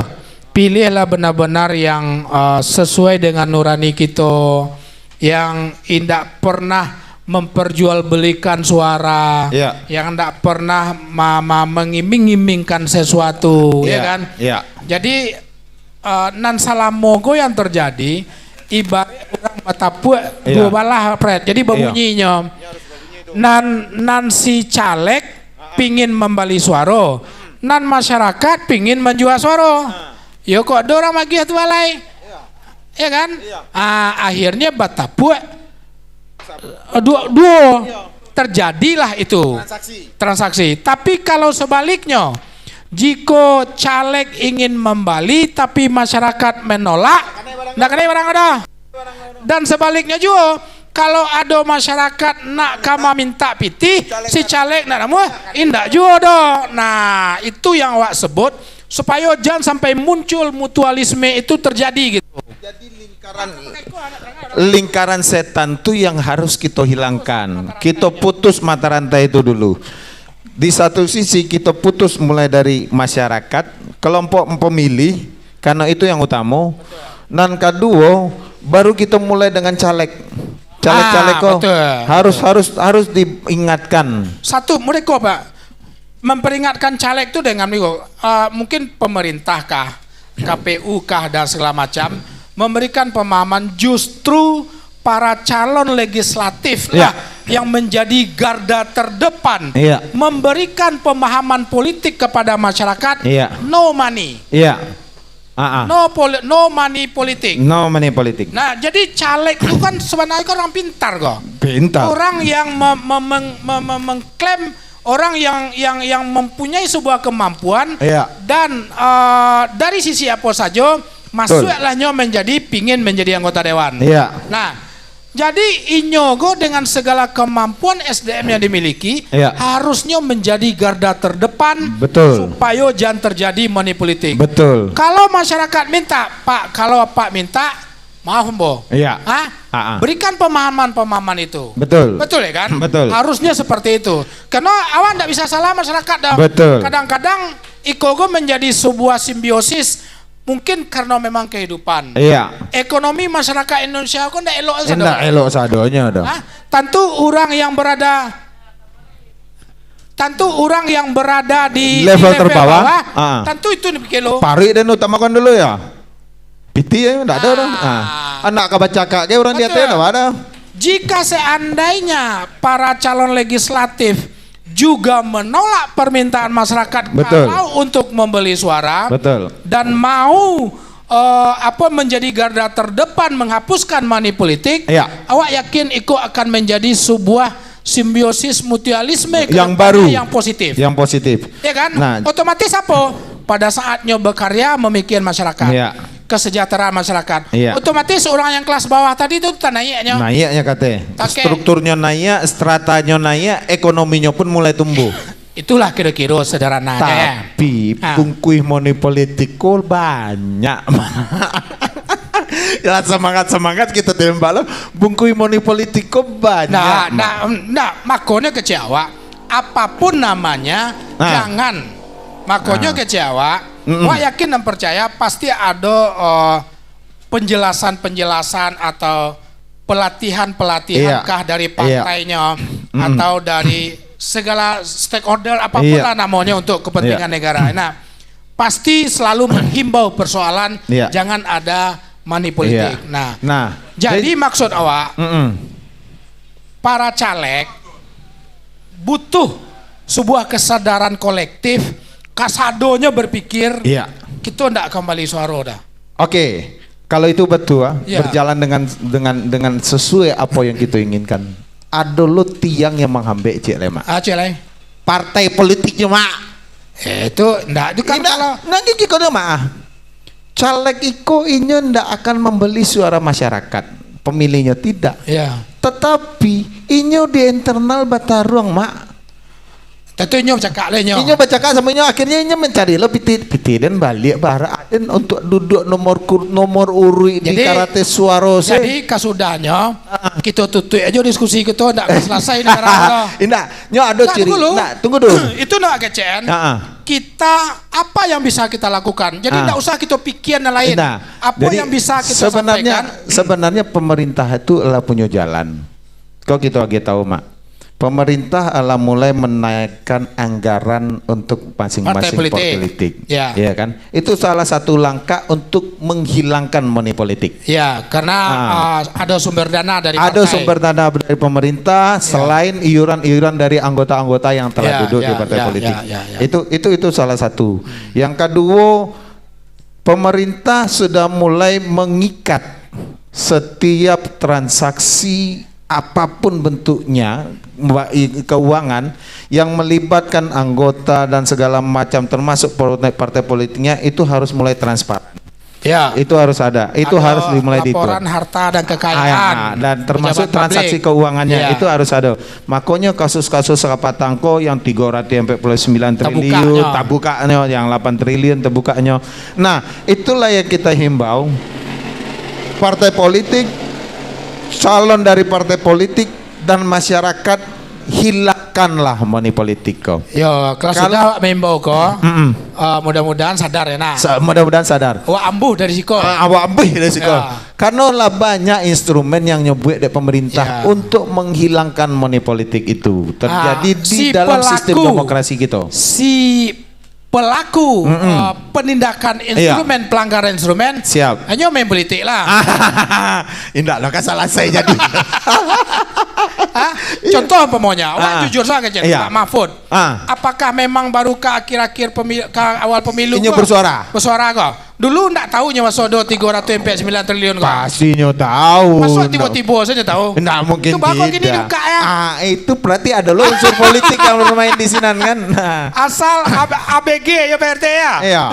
pilihlah benar-benar yang, eh, sesuai dengan nurani kito, yang indak pernah memperjualbelikan suara, ya, yang indak pernah ma-, ma-, mengiming-imingkan sesuatu, ya, ya, kan? Ya. Jadi, eh, nan salamo ko yang terjadi, ibarat urang batapuak, iya, duo balah, Pret. Jadi, iya, babunyinyo, nan, nan si caleg pingin mambali suaro, nan masyarakat pingin manjua suaro. Iyo kok, ado urang magiah tu balai. Iyo kan? Iyo. Ah, akhirnyo batapuak. Duo, duo. Iyo. Terjadilah itu. Transaksi. Transaksi. Tapi kalau sebaliknyo, jiko caleg ingin mambali tapi masyarakat menolak, ndak kanai barang dah. Dan sebaliknyo juo, kalau ado masyarakat nak ka mamintak pitih, si caleg nak namuah, indak juo doh. Nah, itu yang awak sebut, supayo jan sampai muncul mutualisme itu terjadi gitu. Jadi lingkaran, lingkaran setan tu yang harus kito hilangkan. Kito putus mata rantai itu dulu. Di satu sisi, kito putus mulai dari masyarakat, kelompok pemilih, karena itu yang utamo. Nan kaduo, baru kito mulai dengan caleg. Caleg-caleg ko, ah, betul, harus, betul, harus, harus diingatkan. Satu, mereka, Pak, memperingatkan caleg tu dengan mereka, ah, mungkin pemerintah kah, K P U kah, dan segala macam, memberikan pemahaman justru para calon legislatif, ya, lah yang menjadi garda terdepan, ya, memberikan pemahaman politik kepada masyarakat, ya, no money. Ya. Ah, ah. No poli-, no money politik. No money politik. Nah, jadi caleg tu kan sebenarnya kan orang pintar kok. Pintar. Orang yang me-, me-, meng-, me-, me-, mengklaim orang yang, yang, yang mempunyai sebuah kemampuan, iya, dan, eh, dari sisi apa saja, betul, masuklah nyo menjadi, pingin menjadi anggota dewan. Iya. Nah, jadi inyo ko dengan segala kemampuan S D M yang dimiliki, iya, harusnyo menjadi garda terdepan, betul, supayo jan terjadi money politik. Betul. Kalau masyarakat minta, Pak, kalau Pak minta, Maaf, Ambo. Iya. Hah? Ah, ah. Berikan pemahaman-pemahaman itu. Betul. Betul ya kan? Betul. Harusnya seperti itu. Karena awak ndak bisa salah masyarakat dah. Betul. Kadang-kadang iko ko menjadi sebuah simbiosis. Mungkin karena memang kehidupan. Iya. Ekonomi masyarakat Indonesia ko ndak elok Indak elok sadonyo dah. Hah? Tentu orang yang berada tentu orang yang berada di Level di terbawah, ah. Tentu itu dipikir lo. Parik dan utamakan dulu ya. Piti ya, ndak ada dah. Ah. Ah. Anak ka bacakak ke orang di Betul. Atas dah ada. Jika seandainya para calon legislatif juga menolak permintaan masyarakat Betul. kalau untuk membeli suara Betul. dan mau eh, apa menjadi garda terdepan menghapuskan money politik, Ya. Awak yakin iko akan menjadi sebuah simbiosis mutualisme ke Yang depannya baru. yang positif. Yang positif. Ya kan? Nah. Otomatis apa? Pada saatnya berkarya memikir masyarakat. Ya. Kesejahteraan masyarakat. Ya. Otomatis orang yang kelas bawah tadi tu tak naiknya. Naiknya kate. Oke. Strukturnya naik, stratanya naik, ekonominya pun mulai tumbuh. Itulah kira-kira sederhana ya. Tapi Ah. bungkuih money politik ko banyak. Ya semangat-semangat kita tembak lah. Bungkuih money politik ko banyak. Nah, Mak. nah, nah, makonyo kecek awak, apapun namanya, Ah. jangan. Makonyo Ah. kecek awak, Mm-mm. awak yakin dan percaya pasti ada eh, penjelasan-penjelasan atau pelatihan-pelatihan Iya. kah dari Iya. partainya Mm-mm. atau dari segala stakeholder apapun Iya. lah namanya untuk kepentingan Iya. negara. Nah, pasti selalu menghimbau persoalan Iya. jangan ada money politik. Iya. Nah, Nah, jadi jadi- maksud awak Mm-mm. para caleg butuh sebuah kesadaran kolektif, kasadonyo berpikir, Iya. kita ndak kembali suara dah. Oke, kalau itu betul, ah, Ya. berjalan dengan dengan dengan sesuai apa yang kita inginkan. Ada lo tiang yang menghambek cek lemak. Ah, cek lai. Partai politiknya mak. Eh, itu ndak itu kan Indak, kalau nanti kiko dia mak. Caleg iko inyo ndak akan membeli suara masyarakat, pemilihnya tidak. Ya. Tetapi inyo di internal bataruang mak. Tentu inyo cakak lah inyo. Inyo bacakak sama inyo, akhirnya inyo mencari lo piti piti dan balik barak dan untuk duduk nomor kur, nomor urui di Jadi, karate suaro se. Jadi kasudahnyo kita tutup aja diskusi kita ndak selesai negara kita. Indak, nyo ada Ndak, ciri. tunggu dulu. Ndak, tunggu dulu. Itu nak kecen. Ha-ha. Kita apa yang bisa kita lakukan? Jadi Ah. ndak usah kita pikir yang lain. Nah, Apa jadi yang bisa kita sebenarnya sampaikan? sebenarnya pemerintah itu lah punya jalan. Kau kita lagi tahu mak. Pemerintah lah mulai menaikkan anggaran untuk masing-masing Partai partai politik. politik. Ya. Ya kan? Itu salah satu langkah untuk menghilangkan money politik. Ya, karena Ah. uh, ada sumber dana dari Ada partai. sumber dana dari pemerintah selain iuran-iuran dari anggota-anggota yang telah Ya, duduk di ya, partai ya, politik. Ya, ya, ya. Itu itu itu salah satu. Yang kedua, pemerintah sudah mulai mengikat setiap transaksi apapun bentuknya ba- i- keuangan yang melibatkan anggota dan segala macam termasuk partai partai politiknya itu harus mulai transparan. Ya. Itu harus ada. Itu Ada harus dimulai di itu. Laporan harta dan kekayaan Ah, ya, dan termasuk pejabat transaksi publik. Keuangannya Ya. Itu harus ada. Makanya kasus-kasus Kapatangko yang tiga ratus empat puluh sembilan triliun, Tabukaknyo. Tabukaknyo yang delapan triliun, Tabukaknyo. Nah, itulah yang kita himbau. Partai politik, calon dari partai politik dan masyarakat, hilangkanlah money politik ko. Yo, kalau Kalau- sudah awak maimbau ko, Mm-mm. uh, mudah-mudahan sadar ya nah. Sa- mudah-mudahan sadar. Awak ambuh dari siko. Ah, awak ambuh dari siko. Ya. Karena lah banyak instrumen yang nyebuik dari pemerintah Ya. untuk menghilangkan money politik itu terjadi Ah, di si dalam pelaku, sistem demokrasi kita. Si pelaku Mm-mm. uh, penindakan Iya. instrumen pelanggaran instrumen Siap. Hanya main politik lah. Indak lah kan salah saya jadi. Hah? Contoh umpamanya, awak Ah. jujur saja Iya. Pak Mahfud. Ah. Apakah memang baru ke akhir-akhir pemilu, ke awal pemilu Inyo ko? bersuara. Bersuara ko? Dulu ndak tahu nyo maso do tiga ratus empat sembilan triliun ko. Pastinya tahu. Masuk Ndak- tiba-tiba saja tahu. Ndak mungkin Itu baru gini tidak. buka ya. Ah, itu berarti ada lo unsur politik yang bermain di sinan kan. Nah. Asal A B G ya Pak R T ya. Iya,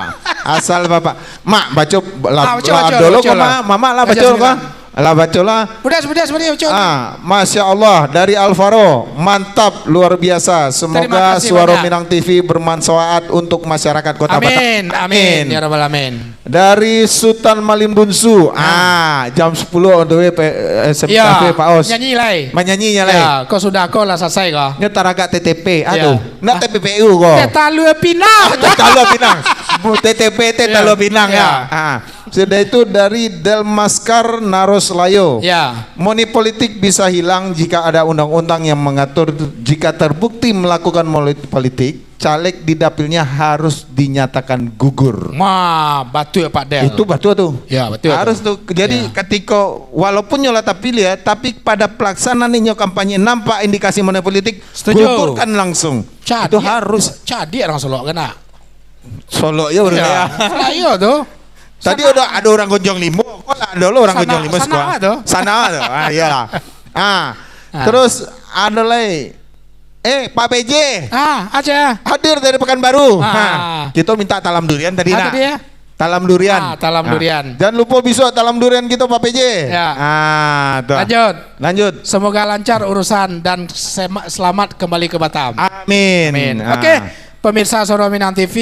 asal Bapak. Mak baca lah, Ah, baca, lah baca, dulu baca kau lah. Mak, Mamak lah Baca baca kau. sembilan. Lah baco lah. Budas, budas, budas, baco. Ah, Masya Allah, dari Alvaro, mantap, luar biasa. Terima Semoga kasih Suara banyak. Minang T V bermanfaat untuk masyarakat Kota Batam. Amin, amin, ya rabbal alamin. Dari Sutan Malim Dunsu, ah, jam sepuluh on the way pe-, S M K Ya, P Pak Os. Nyanyi lai. Manyanyi nya lai. Ya, kau sudah kau lah selesai kau. Nya taragak T T P, Ya. aduh. Nak Ah. T P P U kau. Teh Talua Pinang. Teh Talua Pinang. Bu, T T P, Teh Ya. Talua Pinang, ya. Ya. Ah. Sudah itu dari Delmaskar Naros Layo. Ya. Money politik bisa hilang jika ada undang-undang yang mengatur, jika terbukti melakukan money politik, caleg di dapilnya harus dinyatakan gugur. Ma, batua Pak Del. Itu batua tu. Ya, batua tu. Harus tu. Jadi Ya. ketika, walaupun nyo lah tapilih ya, tapi pada pelaksanaan inyo kampanye nampak indikasi money politik, Setuju. gugurkan langsung. Cadiak. Itu harus. Cadiak urang Solok kan, nak? Solok ya, urang Ya. kaya. Lah, iya tu. Tadi Sana. ada, ada urang Gonjong Limo. Kok lah ada lo urang Sana, Gonjong Limo sana siko? tu. Sana tu. Ah, iyalah. Ah, Ah. terus ada lai. Eh, Pak P J. Ah, aja. Hadir dari Pekanbaru. Ah. Ha. Kita minta talam durian tadi, Ah, nak. tadi ya. Talam durian. Ah, talam Ah. durian. Jangan lupa besok talam durian kita, Pak P J. Ya. Ah, tu. Lanjut. Lanjut. Semoga lancar urusan dan sema-, selamat kembali ke Batam. Amin. Amin. Ah. Oke, pemirsa Suara Minang T V,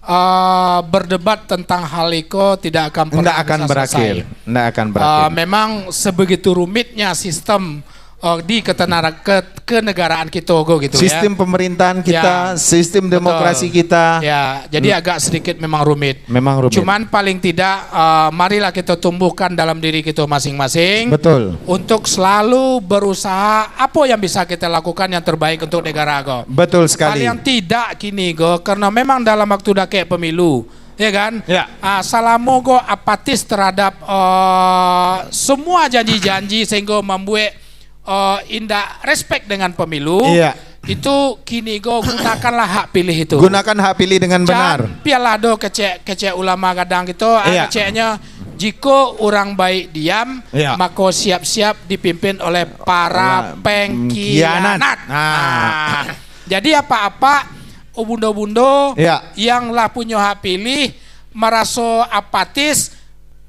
eh, berdebat tentang hal iko tidak akan pernah Ndak akan bisa berakhir. selesai. Ndak akan Eh, berakhir. memang sebegitu rumitnya sistem, eh, di ketenara-, ke-, kenegaraan kita ko gitu ya. Sistem pemerintahan kita, Ya. sistem Betul. demokrasi kita. Ya, jadi Hmm. agak sedikit memang rumit. Memang rumit. Cuman paling tidak, eh, marilah kita tumbuhkan dalam diri kita masing-masing Betul. untuk selalu berusaha apa yang bisa kita lakukan yang terbaik untuk negara ko. Betul sekali. Paling tidak kini ko, karena memang dalam waktu dakek pemilu, ya kan? Ya. Ah, salamo ko apatis terhadap, eh, semua janji-janji sehingga membuat, eh, indak respect dengan pemilu, Iya. itu kini ko gunakanlah hak pilih itu. Gunakan hak pilih dengan Jan benar. pialah do kecek, kecek ulama gadang gitu, ah, Iya. keceknya, "Jiko urang baik diam, Iya. mako siap-siap dipimpin oleh para Wah, pengkhianat." pengkhianat. Ah. Ah. Jadi apa-apa, oh, bundo-bundo Iya. yang lah punyo hak pilih, maraso apatis,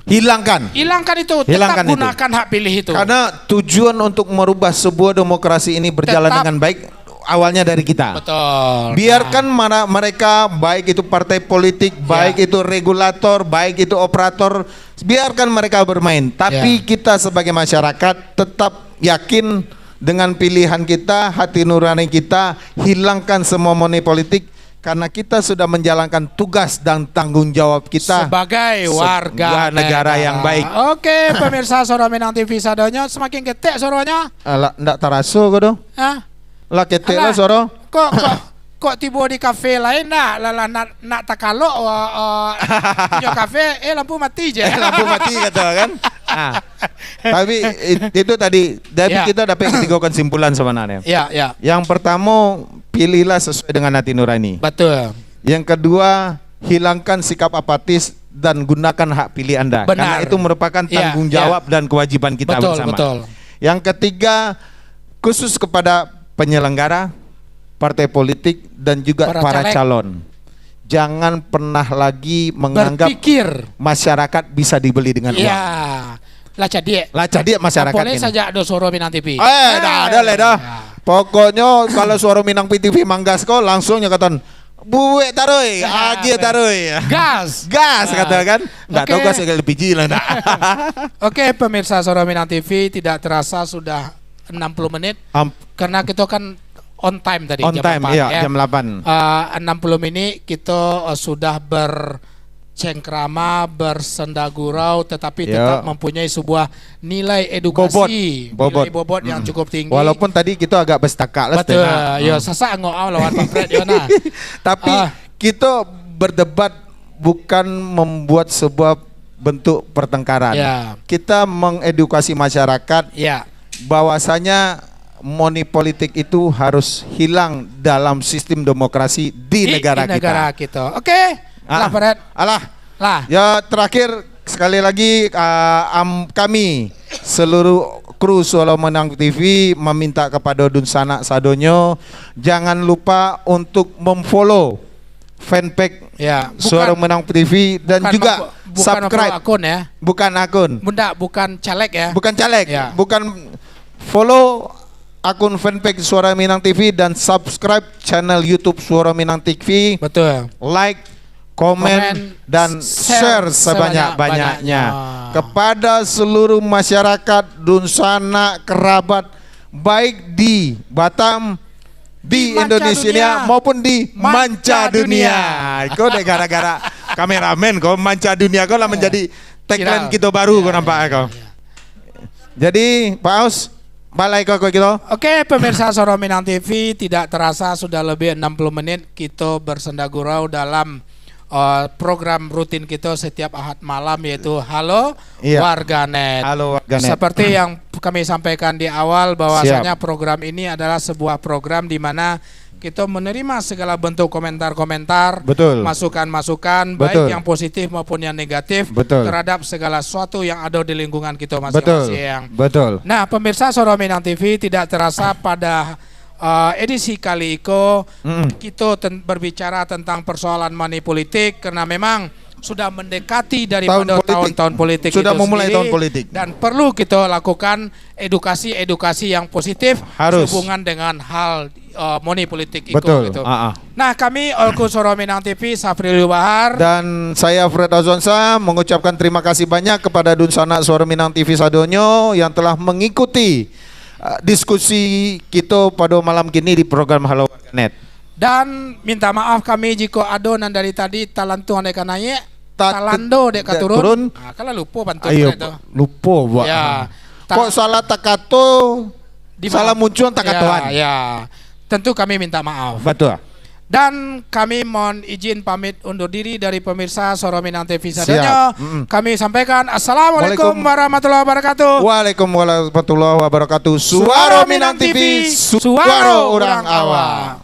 Hilangkan. Hilangkan itu, tetap Hilangkan itu. gunakan hak pilih itu. Karena tujuan untuk merubah sebuah demokrasi ini berjalan Tetap. dengan baik, awalnya dari kita. Betul. Biarkan Nah. mana mereka, baik itu partai politik, Ya. baik itu regulator, baik itu operator, biarkan mereka bermain. Tapi Ya. kita sebagai masyarakat tetap yakin dengan pilihan kita, hati nurani kita, hilangkan semua money politik, karena kita sudah menjalankan tugas dan tanggung jawab kita Sebagai se-, warga warga negara negara. yang baik. Oke, pemirsa Suara Minang T V sadonyo, semakin ketek suaronyo. Alah, ndak taraso ko doh. Hah? Lah ketek Alah, lah suaro. kok, kok, kok tibo di kafe lain nak, lah, lah, nak, nak takalok, uh, uh, inyo kafe, eh, lampu mati je. Eh, lampu mati kato kan. Ah. Tapi it-, itu tadi, tapi Ya. kita dapat ketiga kesimpulan sebenarnya. Ya, ya. Yang pertama, pilihlah sesuai dengan hati nurani. Betul. Yang kedua, hilangkan sikap apatis dan gunakan hak pilih anda. Benar. Karena itu merupakan Ya, tanggung ya. jawab dan kewajiban kita Betul, bersama. betul. Yang ketiga, khusus kepada penyelenggara, partai politik, dan juga Para para caleg. calon. Jangan pernah lagi menganggap Berpikir. masyarakat bisa dibeli dengan Ya. uang. Lah cadiak. Lah cadiak masyarakat Apolai ini. sajak ado suaro Minang T V. Eh, dah Eh. ada lah dah. Ya. Pokoknya kalau suaro Minang P T V manggas ko, langsung nyo katon, "Buek taruih, Ya, agiah betul. taruih." Gas. Gas, Ah. kata kan. Ndak tahu Oke. gas L P G lah, ndak. Oke, pemirsa Suara Minang T V, tidak terasa sudah enam puluh menit. Am- Karena kita kan on time tadi, On jam time, delapan, iya, ya. jam delapan. Ah, enam puluh menit kita, ah, sudah bercengkrama, bersenda gurau, tetapi Iya. tetap mempunyai sebuah nilai edukasi, Bobot. nilai Bobot. bobot yang Mm. cukup tinggi. Walaupun tadi kita agak bersetakat lah Betul. sebenarnya. Ya, Mm. sasak angok au lawan Pak Fred, yo nah. Tapi Ah. kita berdebat bukan membuat sebuah bentuk pertengkaran. Ya. Kita mengedukasi masyarakat Ya. bahwasanya money politik itu harus hilang dalam sistem demokrasi di Di negara negara kita. kita. Oke, Ah. lah, Fred. Alah. Lah. Ya, terakhir, sekali lagi, ah, am-, kami, seluruh kru Suara Minang T V, meminta kepada dunsanak sadonyo, jangan lupa untuk memfollow fanpage Ya, Suara bukan, Minang T V dan bukan juga memfo-, bukan subscribe. Memfollow akun ya. Bukan akun. Bunda, bukan caleg ya. Bukan caleg, Ya. bukan, follow akun fanpage Suara Minang T V dan subscribe channel YouTube Suara Minang T V. Betul. Like, komen, Komen, dan share share sebanyak-banyaknya sebanyak-banyaknya. kepada seluruh masyarakat, dunsanak, kerabat, baik di Batam, di Di manca Indonesia dunia. maupun di Manca manca dunia. dunia. Kau dek gara-gara kameramen kau, manca dunia kau lah Ya. menjadi tagline Viral. kita baru Ya, kau nampak ya, kau. ya. Jadi, Pak Aus, balik ke, ke kita. Oke, pemirsa Suara Minang T V, tidak terasa sudah lebih enam puluh menit kita bersenda gurau dalam, eh, program rutin kita setiap Ahad malam, yaitu Halo Iya. Warganet. Halo Warganet. Seperti yang kami sampaikan di awal, bahwasanya Siap. program ini adalah sebuah program di mana kita menerima segala bentuk komentar-komentar, Betul. masukan-masukan, baik Betul. yang positif maupun yang negatif Betul. terhadap segala sesuatu yang ada di lingkungan kita Betul. masing-masing. Betul. Nah, pemirsa Suara Minang T V, tidak terasa pada, eh, edisi kali iko, Mm-mm. kita ten-, berbicara tentang persoalan money politik, karena memang sudah mendekati daripada Tahun politik. tahun-tahun politik Sudah itu memulai sendiri, tahun politik. dan perlu kita lakukan edukasi-edukasi yang positif Harus. sehubungan dengan hal, eh, money politik iko Betul. gitu. Ah, ah. Nah, kami Olku Suara Minang T V, Safril Bahar. Dan saya Fred Azwansa mengucapkan terima kasih banyak kepada dunsanak Suara Minang T V sadonyo yang telah mengikuti, eh, diskusi kita pada malam kini di program Halo Warganet. Dan minta maaf kami jika ado nan dari tadi talantuang dek ka naik, Ta-, talando dek ka dek turun. turun. Ah, kan lah lupo pantun Ayo, tu. lupo, Wak. Ya. Kok Tal- salah takato, Di salah maaf. muncuang takatoan. Ya, ya. Tentu kami minta maaf. Betul. Dan kami mohon izin pamit undur diri dari pemirsa Suara Minang T V sadonyo. Siap. Mm-mm. Kami sampaikan, Assalamualaikum Waalaikum- warahmatullahi wabarakatuh. Waalaikumsalam warahmatullahi wabarakatuh. Suara Minang T V, suara urang awak.